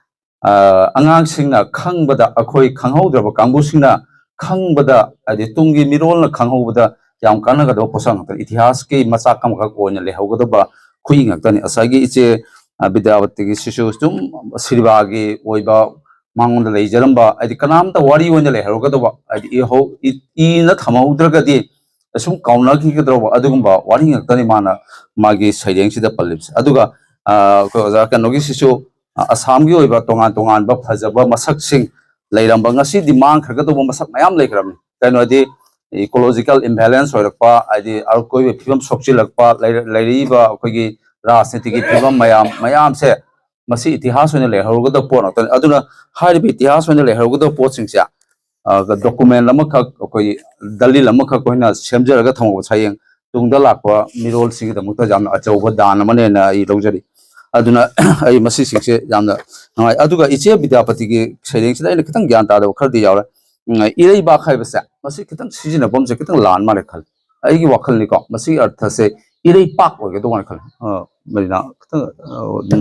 ꯑ, ꯑꯉꯥꯡꯁꯤꯡꯅ ꯈꯪꯕꯗ, ꯑꯩꯈꯣꯏ ꯈꯪꯍꯧꯗ꯭ꯔꯕ ꯀꯥꯡꯕꯨꯁꯤꯡꯅ ꯈꯪꯕꯗ, ꯍꯥꯏꯗꯤ ꯇꯨꯡꯒꯤ ꯃꯤꯔꯣꯜꯅ ꯈꯪꯍꯧꯕꯗ ꯌꯥꯝ ꯀꯥꯟꯅꯒꯗꯕ ꯄꯣꯠꯁꯛ ꯉꯥꯛꯇꯅꯤ꯫ ꯏꯇꯤꯍꯥꯁꯀꯤ ꯃꯆꯥꯛ ꯑꯃꯈꯛ ꯑꯣꯏꯅ ꯂꯩꯍꯧꯒꯗꯕ ꯈꯨꯏ ꯉꯥꯛꯇꯅꯤ꯫ ꯉꯁꯥꯏꯒꯤ ꯏꯆꯦ, ꯑ, ꯕꯤꯗ꯭ꯌꯥꯄꯇꯤꯒꯤꯁꯤꯁꯨ ꯁꯨꯝ ꯁꯤꯔꯕꯥꯒꯤ ꯑꯣꯏꯕ ꯃꯉꯣꯟꯗ ꯂꯩꯖꯔꯝꯕ, ꯍꯥꯏꯗꯤ ꯀꯅꯥꯝꯇ ꯋꯥꯔꯤ ꯑꯣꯏꯅ ꯂꯩꯍꯧꯔꯒꯗꯧꯕ, ꯍꯥꯏꯗꯤ ꯏꯍꯧ-, ꯏ-, ꯏꯅ ꯊꯝꯍꯧꯗ꯭ꯔꯒꯗꯤ ꯁꯨꯝ ꯀꯥꯎꯅꯈꯤꯒꯗꯧꯕ ꯑꯗꯨꯒꯨꯝꯕ ꯋꯥꯔꯤ ꯉꯥꯛꯇꯅꯤ ꯃꯥꯅ ꯃꯥꯒꯤ ꯁꯩꯔꯦꯡꯁꯤꯗ ꯄꯜꯂꯤꯕꯁꯦ꯫ ꯑꯗꯨꯒ, ꯑ, ꯑꯩꯈꯣꯏ ꯑꯣꯖꯥ ꯀꯩꯅꯣꯒꯤꯁꯤꯁꯨ, ꯑ, ꯑꯁꯥꯝꯒꯤ ꯑꯣꯏꯕ ꯇꯣꯉꯥꯟ ꯇꯣꯉꯥꯟꯕ ꯐꯖꯕ ꯃꯁꯛꯁꯤꯡ ꯂꯩꯔꯝꯕ, ꯉꯁꯤꯗꯤ ꯃꯥꯡꯈ꯭ꯔꯒꯗꯧꯕ ꯃꯁꯛ ꯃꯌꯥꯝ ꯂꯩꯈ꯭ꯔꯕꯅꯤ꯫ ꯀꯩꯅꯣꯗꯤ ꯏꯀꯣꯂꯣꯖꯤꯀꯦꯜ ꯏꯝꯕꯦꯂꯦꯟꯁ ꯑꯣꯏꯔꯛꯄ, ꯍꯥꯏꯗꯤ ꯑꯀꯣꯏꯕ ꯐꯤꯕꯝ ꯁꯣꯛꯆꯤꯜꯂꯛꯄ, ꯂꯩꯔ-, ꯂꯩꯔꯛꯏꯕ ꯑꯩꯈꯣꯏꯒꯤ ꯔꯥꯖꯅꯤꯇꯤꯒꯤ ꯐꯤꯕꯝ ꯃꯌꯥꯝ ꯃꯌꯥꯝꯁꯦ ꯃꯁꯤ ꯏꯇꯤꯍꯥꯁ ꯑꯣꯏꯅ ꯂꯩꯍꯧꯔꯒꯗꯕ ꯄꯣꯠ ꯉꯥꯛꯇꯅꯤ꯫ ꯑꯗꯨꯅ ꯍꯥꯏꯔꯤꯕ ꯏꯇꯤꯍꯥꯁ ꯑꯣꯏꯅ ꯂꯩꯍꯧꯔꯒꯗꯕ ꯄꯣꯠꯁꯤꯡꯁꯦ, ꯑ, ꯗꯣꯀꯨꯃꯦꯟ ꯑꯃꯈꯛ, ꯑꯩꯈꯣꯏꯒꯤ ꯗꯂꯤꯜ ꯑꯃꯈꯛ ꯑꯩꯈꯣꯏꯅ ꯁꯦꯝꯖꯔꯒ ꯊꯝꯍꯧꯕꯁꯦ ꯍꯌꯦꯡ ꯇꯨꯡꯗ ꯂꯥꯛꯄ ꯃꯤꯔꯣꯜꯁꯤꯡꯒꯤꯗꯃꯛꯇ ꯌꯥꯝꯅ ꯑꯆꯧꯕ ꯗꯥꯟ ꯑꯃꯅꯦꯅ ꯑꯩ ꯂꯧꯖꯔꯤ꯫ ꯑꯗꯨꯅ ꯑꯩ ꯃꯁꯤꯁꯤꯡꯁꯦ ꯌꯥꯝꯅ ꯅꯨꯡꯉꯥꯏ꯫ ꯑꯗꯨꯒ ꯏꯆꯦ ꯕꯤꯗ꯭ꯌꯥꯄꯇꯤꯒꯤ ꯁꯩꯔꯦꯡꯁꯤꯗ ꯑꯩꯅ ꯈꯤꯇꯪ ꯒ꯭ꯌꯥꯟ ꯇꯥꯗꯕ ꯈꯔꯗꯤ ꯌꯥꯎꯔꯦ꯫ ꯎꯝ, ꯏꯔꯩꯕꯥꯛ ꯍꯥꯏꯕꯁꯦ ꯃꯁꯤ ꯈꯤꯇꯪ ꯁꯤꯖꯤꯟꯅꯐꯝꯁꯦ ꯈꯤꯇꯪ ꯂꯥꯟ ꯃꯥꯜꯂꯦ ꯈꯜꯂꯦ꯫ ꯑꯩꯒꯤ ꯋꯥꯈꯜꯅꯤꯀꯣ, ꯃꯁꯤꯒꯤ ꯑꯔꯊꯁꯦ ꯏꯔꯩꯄꯥꯛ ꯑꯣꯏꯒꯗꯧꯕ ꯃꯥꯜꯂꯦ ꯈꯜꯂꯦ꯫ ꯑ, ꯃꯔꯤꯅꯥ ꯈꯤꯇꯪ,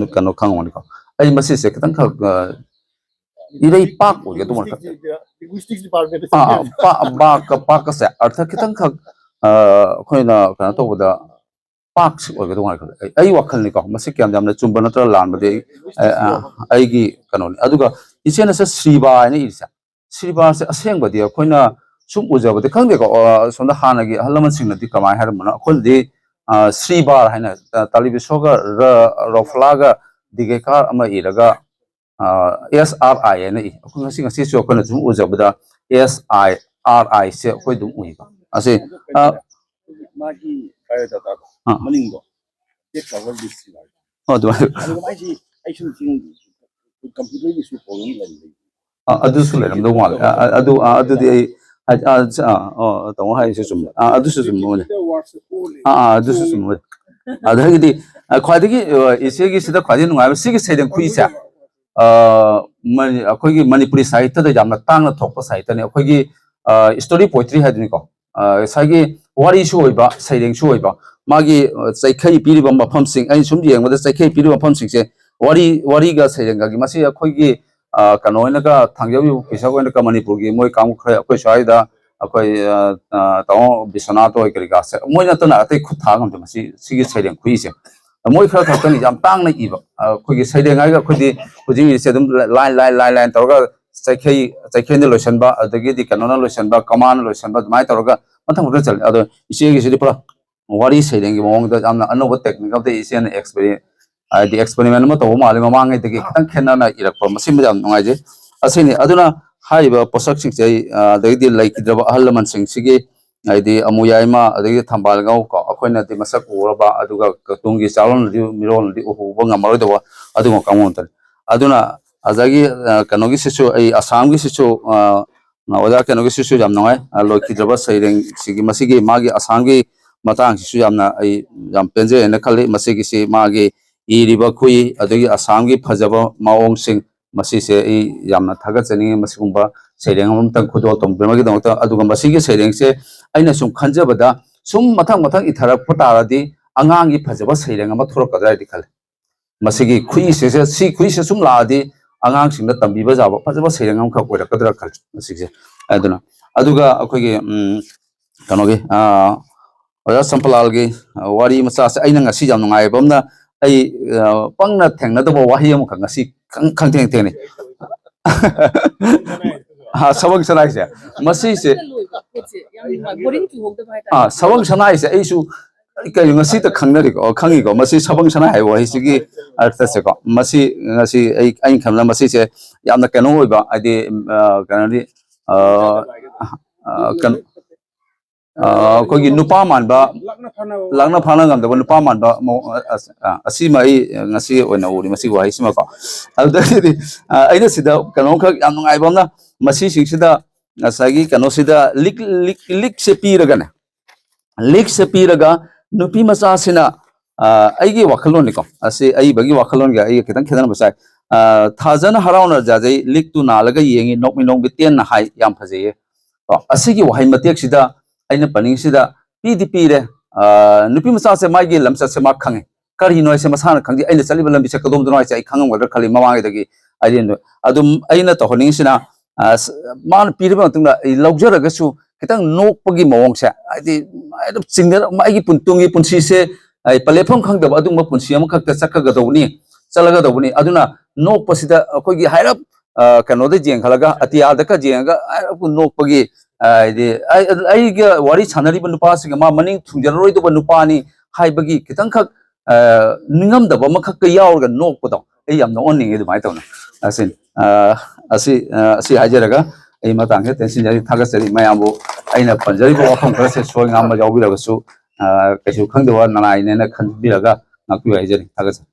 ꯑ, ꯀꯩꯅꯣ ꯈꯪꯉꯝꯒꯅꯤꯀꯣ꯫ ꯑꯩ ꯃꯁꯤꯁꯦ ꯈꯤꯇꯪ ꯈꯛ, ꯑ, ꯏꯔꯩꯄꯥꯛ ꯑꯣꯏꯒꯗꯧꯕ ꯃꯥꯜꯂꯦ ꯈꯜꯂꯦ꯫ Linguistics department ꯑꯥ, ꯑꯥ, ꯄꯥ-, ꯕꯥꯛꯀ ꯄꯥꯛꯀꯁꯦ ꯑꯔꯊ ꯈꯤꯇꯪ ꯈꯛ, ꯑ, ꯑꯩꯈꯣꯏꯅ ꯀꯩꯅꯣ ꯇꯧꯕꯗ ꯄꯥꯛꯁꯤ ꯑꯣꯏꯒꯗꯧꯕ ꯃꯥꯜꯂꯦ ꯈꯜꯂꯦ꯫ ꯑꯩ, ꯑꯩ ꯋꯥꯈꯜꯅꯤꯀꯣ, ꯃꯁꯤ ꯀꯌꯥꯝ ꯌꯥꯝꯅ ꯆꯨꯝꯕ ꯅꯠꯇ꯭ꯔꯥ ꯂꯥꯟꯕꯗꯤ ꯑꯩ, ꯑ, ꯑ, ꯑꯩꯒꯤ ꯀꯩꯅꯣꯅꯤ꯫ ꯑꯗꯨꯒ ꯏꯆꯦꯅ ꯁꯦ ꯁ꯭ꯔꯤꯕꯥ ꯍꯥꯏꯅ ꯏꯔꯤꯁꯦ, ꯁ꯭ꯔꯤꯕꯥꯁꯦ ꯑꯁꯦꯡꯕꯗꯤ ꯑꯩꯈꯣꯏꯅ ꯁꯨꯝ ꯎꯖꯕꯗꯤ ꯈꯪꯗꯦꯀꯣ꯫ ꯑ, ꯁꯣꯝꯗ ꯍꯥꯟꯅꯒꯤ ꯑꯍꯜ ꯂꯃꯟꯁꯤꯡꯅꯗꯤ ꯀꯃꯥꯏꯅ ꯍꯥꯏꯔꯝꯕꯅꯣ? ꯑꯩꯈꯣꯏꯅꯗꯤ, ꯑ, ꯁ꯭ꯔꯤꯕꯥꯔ ꯍꯥꯏꯅ, ꯑ, ꯇꯥꯂꯤꯕꯤꯁꯣꯒ ꯔ, ꯔꯣꯐꯂꯥꯒ ꯗꯤꯒꯦꯀꯥꯔ ꯑꯃ ꯏꯔꯒ, ꯑ, ꯑꯦꯁ ꯑꯥꯔ ꯑꯥꯏ ꯍꯥꯏꯅ ꯏ꯫ ꯑꯩꯈꯣꯏ ꯉꯁꯤ, ꯉꯁꯤꯁꯨ ꯑꯩꯈꯣꯏꯅ ꯁꯨꯝ ꯎꯖꯕꯗ ꯑꯦꯁ ꯑꯥꯏ ꯑꯥꯔ ꯑꯥꯏ ꯁꯦ ꯑꯩꯈꯣꯏ ꯑꯗꯨꯝ ꯎꯏꯀꯣ꯫ ꯑꯁꯤ, ꯑ, ꯃꯥꯒꯤ ꯕꯥꯏꯑꯣꯗꯥꯇꯥꯗꯣ ꯑꯥ꯫ ꯃꯅꯤꯡꯗꯣ ꯕꯦꯛ ꯀꯚꯔ ꯂꯤꯁ ꯑꯣ, ꯑꯗꯨꯃꯥꯏꯅ꯫ ꯑꯗꯨꯒ ꯃꯥꯏꯁꯤ ꯑꯩ ꯁꯨꯝ ꯆꯤꯡ ꯀꯝꯄ꯭ꯌꯨꯇꯔꯒꯤꯁꯨ ꯄ꯭ꯔꯣꯕ꯭ꯂꯦꯝ ꯂꯩꯕ꯫ ꯑ, ꯑꯗꯨꯁꯨ ꯂꯩꯔꯝꯗꯧ ꯃꯥꯜꯂꯦ꯫ ꯑ, ꯑ, ꯑꯗꯨ, ꯑ, ꯑꯗꯨꯗꯤ ꯑꯩ, ꯑ, ꯑ, ꯑ, ꯑ, ꯇꯥꯃꯣ ꯍꯥꯏꯔꯤꯁꯦ ꯆꯨꯝꯃꯦ꯫ ꯑ, ꯑꯗꯨꯁꯨ ꯆꯨꯝꯃꯦ꯫ ꯑ, ꯑ, ꯑꯗꯨꯁꯨ ꯆꯨꯝꯃꯦ꯫ ꯑꯗꯒꯤꯗꯤ, ꯑ, ꯈ꯭ꯋꯥꯏꯗꯒꯤ, ꯑ, ꯏꯆꯦꯒꯤꯁꯤꯗ ꯈ꯭ꯋꯥꯏꯗꯒꯤ ꯅꯨꯡꯉꯥꯏꯕ ꯁꯤꯒꯤ ꯁꯩꯔꯦꯡ ꯈꯨꯏꯁꯦ, ꯑ, ꯃꯅꯤ-, ꯑꯩꯈꯣꯏꯒꯤ ꯃꯅꯤꯄꯨꯔꯤ ꯁꯥꯍꯤꯇ꯭ꯌꯗ ꯌꯥꯝꯅ ꯇꯥꯡꯅ ꯊꯣꯛꯄ ꯁꯥꯍꯤꯇ꯭ꯌꯅꯤ꯫ ꯑꯩꯈꯣꯏꯒꯤ, ꯑ, ꯁ꯭ꯇꯣꯔꯤ ꯄꯣꯏꯇ꯭ꯔꯤ ꯍꯥꯏꯗꯨꯅꯤꯀꯣ꯫ ꯑ, ꯉꯁꯥꯏꯒꯤ ꯋꯥꯔꯤꯁꯨ ꯑꯣꯏꯕ, ꯁꯩꯔꯦꯡꯁꯨ ꯑꯣꯏꯕ, ꯃꯥꯒꯤ, ꯑ, ꯆꯩꯈꯩ ꯄꯤꯔꯤꯕ ꯃꯐꯝꯁꯤꯡ, ꯑꯩꯅ ꯁꯨꯝ ꯌꯦꯡꯕꯗ ꯆꯩꯈꯩ ꯄꯤꯔꯤꯕ ꯃꯐꯝꯁꯤꯡꯁꯦ ꯋꯥꯔꯤ, ꯋꯥꯔꯤꯒ ꯁꯩꯔꯦꯡꯒꯒꯤ, ꯃꯁꯤ ꯑꯩꯈꯣꯏꯒꯤ, ꯑ, ꯀꯩꯅꯣ ꯑꯣꯏꯅꯒ ꯊꯥꯡꯖꯧ ꯄꯤꯁꯛ ꯑꯣꯏꯅꯒ ꯃꯅꯤꯄꯨꯔꯒꯤ ꯃꯣꯏ ꯀꯥꯡꯕꯨ ꯈꯔ ꯑꯩꯈꯣꯏ ꯁ꯭ꯋꯥꯏꯗ ꯑꯩꯈꯣꯏ, ꯑ, ꯑ, ꯇꯥꯃꯣ ꯕꯤꯁ꯭ꯋꯥꯅꯥꯊ ꯍꯣꯏ ꯀꯔꯤ ꯀꯥꯁꯦ ꯃꯣꯏ ꯅꯠꯇꯅ ꯑꯇꯩ ꯈꯨꯠ ꯊꯥ ꯉꯝꯗꯦ ꯃꯁꯤ, ꯁꯤꯒꯤ ꯁꯩꯔꯦꯡ ꯈꯨꯏꯁꯦ꯫ ꯃꯣꯏ ꯈꯔ ꯈꯛꯇꯅꯤ ꯌꯥꯝ ꯇꯥꯡꯅ ꯏꯕ꯫ ꯑ, ꯑꯩꯈꯣꯏꯒꯤ ꯁꯩꯔꯦꯡ ꯍꯥꯏꯔꯒ ꯑꯩꯈꯣꯏꯗꯤ ꯍꯧꯖꯤꯛ ꯏꯔꯤꯁꯦ ꯑꯗꯨꯝ line, line, line, line ꯇꯧꯔꯒ ꯆꯩꯈꯩ, ꯆꯩꯈꯩꯅ ꯂꯣꯏꯁꯤꯟꯕ, ꯑꯗꯒꯤꯗꯤ ꯀꯩꯅꯣꯅ ꯂꯣꯏꯁꯤꯟꯕ, ꯀꯃꯥꯅ ꯂꯣꯏꯁꯤꯟꯕ, ꯑꯗꯨꯃꯥꯏꯅ ꯇꯧꯔꯒ ꯃꯊꯪ ꯃꯊꯪ ꯆꯠꯂꯦ꯫ ꯑꯗꯣ ꯏꯆꯦꯒꯤꯁꯤꯗꯤ ꯄꯨꯔꯥ ꯋꯥꯔꯤ ꯁꯩꯔꯦꯡꯒꯤ ꯃꯑꯣꯡꯗ ꯌꯥꯝꯅ ꯑꯅꯧꯕ technique ꯑꯃꯗ ꯏꯆꯦꯅ experi-, ꯍꯥꯏꯗꯤ experiment ꯑꯃ ꯇꯧꯕ ꯃꯥꯜꯂꯦ꯫ ꯃꯃꯥꯡꯉꯩꯗꯒꯤ ꯈꯤꯇꯪ ꯈꯦꯠꯅꯅ ꯏꯔꯛꯄ, ꯃꯁꯤꯃ ꯌꯥꯝ ꯅꯨꯡꯉꯥꯏꯖꯩ꯫ ꯑꯁꯤꯅꯤ꯫ ꯑꯗꯨꯅ ꯍꯥꯏꯔꯤꯕ ꯄꯣꯠꯁꯛꯁꯤꯡꯁꯦ ꯑꯩ, ꯑ, ꯑꯗꯒꯤꯗꯤ ꯂꯩꯈꯤꯗ꯭ꯔꯕ ꯑꯍꯜ ꯂꯃꯟꯁꯤꯡꯁꯤꯒꯤ, ꯍꯥꯏꯗꯤ ꯑꯃꯨ ꯌꯥꯏꯃ, ꯑꯗꯒꯤ ꯊꯝꯕꯥꯜ ꯉꯧ ꯀꯣ, ꯑꯩꯈꯣꯏꯅꯗꯤ ꯃꯁꯛ ꯎꯔꯕ, ꯑꯗꯨꯒ ꯇꯨꯡꯒꯤ ꯆꯥꯔꯣꯟꯅꯗꯤ, ꯃꯤꯔꯣꯜꯅꯗꯤ ꯎꯍꯧꯕ ꯉꯝꯃꯔꯣꯏꯗꯕ ꯑꯗꯨꯒꯨꯝꯕ ꯀꯥꯡꯕꯨ ꯉꯥꯛꯇꯅꯤ꯫ ꯑꯗꯨꯅ ꯉꯁꯥꯏꯒꯤ, ꯑ, ꯀꯩꯅꯣꯒꯤꯁꯤꯁꯨ, ꯑꯩ ꯑꯁꯥꯝꯒꯤꯁꯤꯁꯨ, ꯑ, ꯑꯣꯖꯥ ꯀꯩꯅꯣꯒꯤꯁꯤꯁꯨ ꯌꯥꯝ ꯅꯨꯡꯉꯥꯏ꯫ ꯑ, ꯂꯣꯏꯈꯤꯗ꯭ꯔꯕ ꯁꯩꯔꯦꯡꯁꯤꯒꯤ, ꯃꯁꯤꯒꯤ ꯃꯥꯒꯤ ꯑꯁꯥꯝꯒꯤ ꯃꯇꯥꯡꯁꯤꯁꯨ ꯌꯥꯝꯅ ꯑꯩ ꯌꯥꯝ ꯄꯦꯟꯖꯩ ꯍꯥꯏꯅ ꯈꯜꯂꯤ꯫ ꯃꯁꯤꯒꯤꯁꯤ ꯃꯥꯒꯤ ꯏꯔꯤꯕ ꯈꯨꯏ, ꯑꯗꯒꯤ ꯑꯁꯥꯝꯒꯤ ꯐꯖꯕ ꯃꯑꯣꯡꯁꯤꯡ, ꯃꯁꯤꯁꯦ ꯑꯩ ꯌꯥꯝꯅ ꯊꯥꯒꯠꯆꯅꯤꯡꯉꯤ꯫ ꯃꯁꯤꯒꯨꯝꯕ ꯁꯩꯔꯦꯡ ꯑꯃꯇꯪ ꯈꯨꯗꯣꯜ ꯇꯝꯕꯤꯔꯝꯕꯒꯤꯗꯃꯛꯇ꯫ ꯑꯗꯨꯒ ꯃꯁꯤꯒꯤ ꯁꯩꯔꯦꯡꯁꯦ ꯑꯩꯅ ꯁꯨꯝ ꯈꯟꯖꯕꯗ, ꯁꯨꯝ ꯃꯊꯪ ꯃꯊꯪ ꯏꯊꯔꯛꯄ ꯇꯥꯔꯗꯤ ꯑꯉꯥꯡꯒꯤ ꯐꯖꯕ ꯁꯩꯔꯦꯡ ꯑꯃ ꯊꯣꯔꯛꯀꯗ꯭ꯔꯥ ꯍꯥꯏꯗꯤ ꯈꯜꯂꯦ꯫ ꯃꯁꯤꯒꯤ ꯈꯨꯏꯁꯤꯁꯦ, ꯁꯤ ꯈꯨꯏꯁꯦ ꯁꯨꯝ ꯂꯥꯛꯑꯗꯤ ꯑꯉꯥꯡꯁꯤꯡꯗ ꯇꯝꯕꯤꯕ ꯌꯥꯕ ꯐꯖꯕ ꯁꯩꯔꯦꯡ ꯑꯃꯈꯛ ꯑꯣꯏꯔꯛꯀꯗ꯭ꯔꯥ ꯈꯜꯂꯦ ꯃꯁꯤꯁꯦ꯫ ꯑꯗꯨꯅ, ꯑꯗꯨꯒ ꯑꯩꯈꯣꯏꯒꯤ, ꯎꯝ, ꯀꯩꯅꯣꯒꯤ, ꯑꯥ, ꯑꯣꯖꯥ ꯆꯝꯄꯂꯥꯜꯒꯤ, ꯑꯥ, ꯋꯥꯔꯤ ꯃꯆꯥꯁꯦ ꯑꯩꯅ ꯉꯁꯤ ꯌꯥꯝ ꯅꯨꯡꯉꯥꯏꯕ ꯑꯃꯅ, ꯑꯩ, ꯑꯥ, ꯄꯪꯅ ꯊꯦꯡꯅꯗꯕ ꯋꯥꯍꯩ ꯑꯃꯈꯛ ꯉꯁꯤ ꯈꯪ-, ꯈꯪꯊꯦꯡ ꯊꯦꯡꯅꯩ꯫ ꯑꯥ, ꯁꯕꯪ ꯁꯅꯥꯏꯁꯦ, ꯃꯁꯤꯁꯦ, ꯂꯣꯏꯕ ꯄꯣꯠꯁꯦ ꯌꯥꯝ ꯅꯨꯡꯉꯥꯏ, ꯕꯣꯔꯤꯡ ꯆꯨꯍꯧꯗꯕ ꯍꯥꯏꯇꯥꯔꯦ꯫ ꯑꯥ, ꯁꯕꯪ ꯁꯅꯥꯏꯁꯦ ꯑꯩꯁꯨ ꯀꯩꯅꯣ ꯉꯁꯤꯇ ꯈꯪꯅꯔꯤꯀꯣ, ꯑꯣ, ꯈꯪꯉꯤꯀꯣ꯫ ꯃꯁꯤ ꯁꯕꯪ ꯁꯅꯥꯏ ꯍꯥꯏꯕ ꯋꯥꯍꯩꯁꯤꯒꯤ ꯑꯔꯊꯁꯦꯀꯣ, ꯃꯁꯤ ꯉꯁꯤ ꯑꯩ, ꯑꯩꯅ ꯈꯟꯕꯗ ꯃꯁꯤꯁꯦ ꯌꯥꯝꯅ ꯀꯩꯅꯣ ꯑꯣꯏꯕ, ꯍꯥꯏꯗꯤ, ꯑꯥ, ꯀꯩꯅꯣꯗꯤ, ꯑꯥ, ꯑꯥ, ꯀꯩꯅꯣ, ꯑꯥ, ꯑꯩꯈꯣꯏꯒꯤ ꯅꯨꯄꯥ ꯃꯥꯟꯕ, ꯂꯥꯛꯅ ꯐꯥꯅ ꯉꯝꯗꯕ ꯅꯨꯄꯥ ꯃꯥꯟꯕ ꯃꯑꯣꯡ, ꯑꯁ-, ꯑꯥ, ꯑꯁꯤꯃ ꯑꯩ ꯉꯁꯤ ꯑꯣꯏꯅ ꯎꯔꯤ, ꯃꯁꯤꯒꯤ ꯋꯥꯍꯩꯁꯤꯃꯀꯣ꯫ ꯑꯗꯨꯗꯒꯤꯗꯤ, ꯑꯥ, ꯑꯩꯅ ꯁꯤꯗ ꯀꯩꯅꯣꯝꯈꯛ ꯌꯥꯝ ꯅꯨꯡꯉꯥꯏꯕ ꯑꯃꯅ, ꯃꯁꯤꯁꯤꯡꯁꯤꯗ ꯉꯁꯥꯏꯒꯤ ꯀꯩꯅꯣꯁꯤꯗ ꯂꯤꯛ, ꯂꯤꯛ, ꯂꯤꯛꯁꯦ ꯄꯤꯔꯒꯅꯦ, ꯂꯤꯛꯁꯦ ꯄꯤꯔꯒ ꯅꯨꯄꯤ ꯃꯆꯥꯁꯤꯅ, ꯑꯥ, ꯑꯩꯒꯤ ꯋꯥꯈꯜꯂꯣꯟꯅꯤꯀꯣ, ꯑꯁꯤ ꯑꯏꯕꯒꯤ ꯋꯥꯈꯜꯂꯣꯟꯒ ꯑꯩꯒ ꯈꯤꯇꯪ ꯈꯦꯠꯅꯔꯝꯕꯁꯨ ꯌꯥꯏ꯫ ꯑꯥ, "ꯊꯥꯖꯅ ꯍꯔꯥꯎꯅ ꯌꯥꯖꯩ, ꯂꯤꯛꯇꯨ ꯅꯥꯜꯂꯒ ꯌꯦꯡꯉꯤ, ꯅꯣꯛꯃꯤ ꯅꯣꯡꯃꯤ ꯇꯦꯟꯅ ꯍꯥꯏ", ꯌꯥꯝ ꯐꯖꯩꯌꯦ꯫ ꯀꯣ, ꯑꯁꯤꯒꯤ ꯋꯥꯍꯩ ꯃꯇꯦꯛꯁꯤꯗ ꯑꯩꯅ ꯄꯟꯅꯤꯡꯁꯤꯗ, ꯄꯤꯗꯤ ꯄꯤꯔꯦ, ꯑꯥ, ꯅꯨꯄꯤ ꯃꯆꯥꯁꯦ ꯃꯥꯒꯤ ꯂꯝꯆꯠꯁꯦ ꯃꯥ ꯈꯪꯉꯦ, ꯀꯔꯤꯅꯣ ꯍꯥꯏꯁꯦ ꯃꯁꯥꯅ ꯈꯪꯗꯦ, ꯑꯩꯅ ꯆꯠꯂꯤꯕ ꯂꯝꯕꯤꯁꯦ ꯀꯗꯣꯝꯗꯅꯣ ꯍꯥꯏꯁꯦ ꯑꯩ ꯈꯪꯉꯝꯒꯗ꯭ꯔꯥ ꯈꯜꯂꯤ ꯃꯃꯥꯡꯉꯩꯗꯒꯤ꯫ ꯑꯩꯗꯤ ꯑꯗꯨꯝ ꯑꯩꯅ ꯇꯧꯍꯟꯅꯤꯡꯉꯤꯁꯤꯅ, ꯑ, ꯁ-, ꯃꯥꯅ ꯄꯤꯔꯕ ꯃꯇꯨꯡꯗ ꯑꯩ ꯂꯧꯖꯔꯒꯁꯨ ꯈꯤꯇꯪ ꯅꯣꯛꯄꯒꯤ ꯃꯑꯣꯡꯁꯦ, ꯍꯥꯏꯗꯤ ꯑꯗꯨꯝ ꯆꯤꯡꯅ-, ꯑꯩꯒꯤ ꯄꯨꯟ-, ꯇꯨꯡꯒꯤ ꯄꯨꯟꯁꯤꯁꯦ ꯑꯩ ꯄꯂꯦꯠꯐꯝ ꯈꯪꯗꯕ ꯑꯗꯨꯒꯨꯝꯕ ꯄꯨꯟꯁꯤ ꯑꯃꯈꯛꯇ ꯆꯠꯀꯒꯗꯧꯕꯅꯤ, ꯆꯠꯂꯒꯗꯧꯕꯅꯤ꯫ ꯑꯗꯨꯅ ꯅꯣꯛꯄꯁꯤꯗ ꯑꯩꯈꯣꯏꯒꯤ ꯍꯥꯏꯔꯞ, ꯑ, ꯀꯩꯅꯣꯗ ꯌꯦꯡꯈꯠꯂꯒ, ꯑꯇꯤꯌꯥꯗꯀ ꯌꯦꯡꯉꯒ ꯍꯥꯏꯔꯞ ꯅꯣꯛꯄꯒꯤ, ꯑ, ꯍꯥꯏꯗꯤ ꯑꯩ-, ꯑꯩꯒ ꯋꯥꯔꯤ ꯁꯥꯟꯅꯔꯤꯕ ꯅꯨꯄꯥꯁꯤꯒ ꯃꯥ ꯃꯅꯤꯡ ꯊꯨꯡꯖꯔꯔꯣꯏꯗꯧꯕ ꯅꯨꯄꯥꯅꯤ ꯍꯥꯏꯕꯒꯤ ꯈꯤꯇꯪꯈꯛ, ꯑ, ꯅꯤꯡꯉꯝꯗꯕ ꯑꯃꯈꯛꯀ ꯌꯥꯎꯔꯒ ꯅꯣꯛꯄꯗꯣ ꯑꯩ ꯌꯥꯝ ꯅꯣꯛꯍꯟꯅꯤꯡꯉꯤ ꯑꯗꯨꯃꯥꯏꯅ ꯇꯧꯅ꯫ ꯑꯁꯤꯅꯤ꯫ ꯑ, ꯑꯁꯤ, ꯑ, ꯑꯁꯤ ꯍꯥꯏꯖꯔꯒ ꯑꯩ ꯃꯇꯥꯡꯁꯤꯗ ꯇꯦꯟꯁꯤꯟꯖꯔꯤ, ꯊꯥꯒꯠꯆꯔꯤ ꯃꯌꯥꯝꯕꯨ꯫ ꯑꯩꯅ ꯄꯟꯖꯔꯤꯕ ꯋꯥꯐꯝ ꯈꯔꯁꯦ ꯁꯣꯏ ꯉꯥꯝꯕ ꯌꯥꯎꯕꯤꯔꯒꯁꯨ, ꯑ, ꯀꯩꯁꯨ ꯈꯪꯗꯕ ꯅꯅꯥꯏꯅꯦꯅ ꯈꯟꯕꯤꯔꯒ ꯉꯥꯛꯄꯤꯌꯨ ꯍꯥꯏꯖꯔꯤ꯫ ꯊꯥꯒꯠꯆꯔꯤ꯫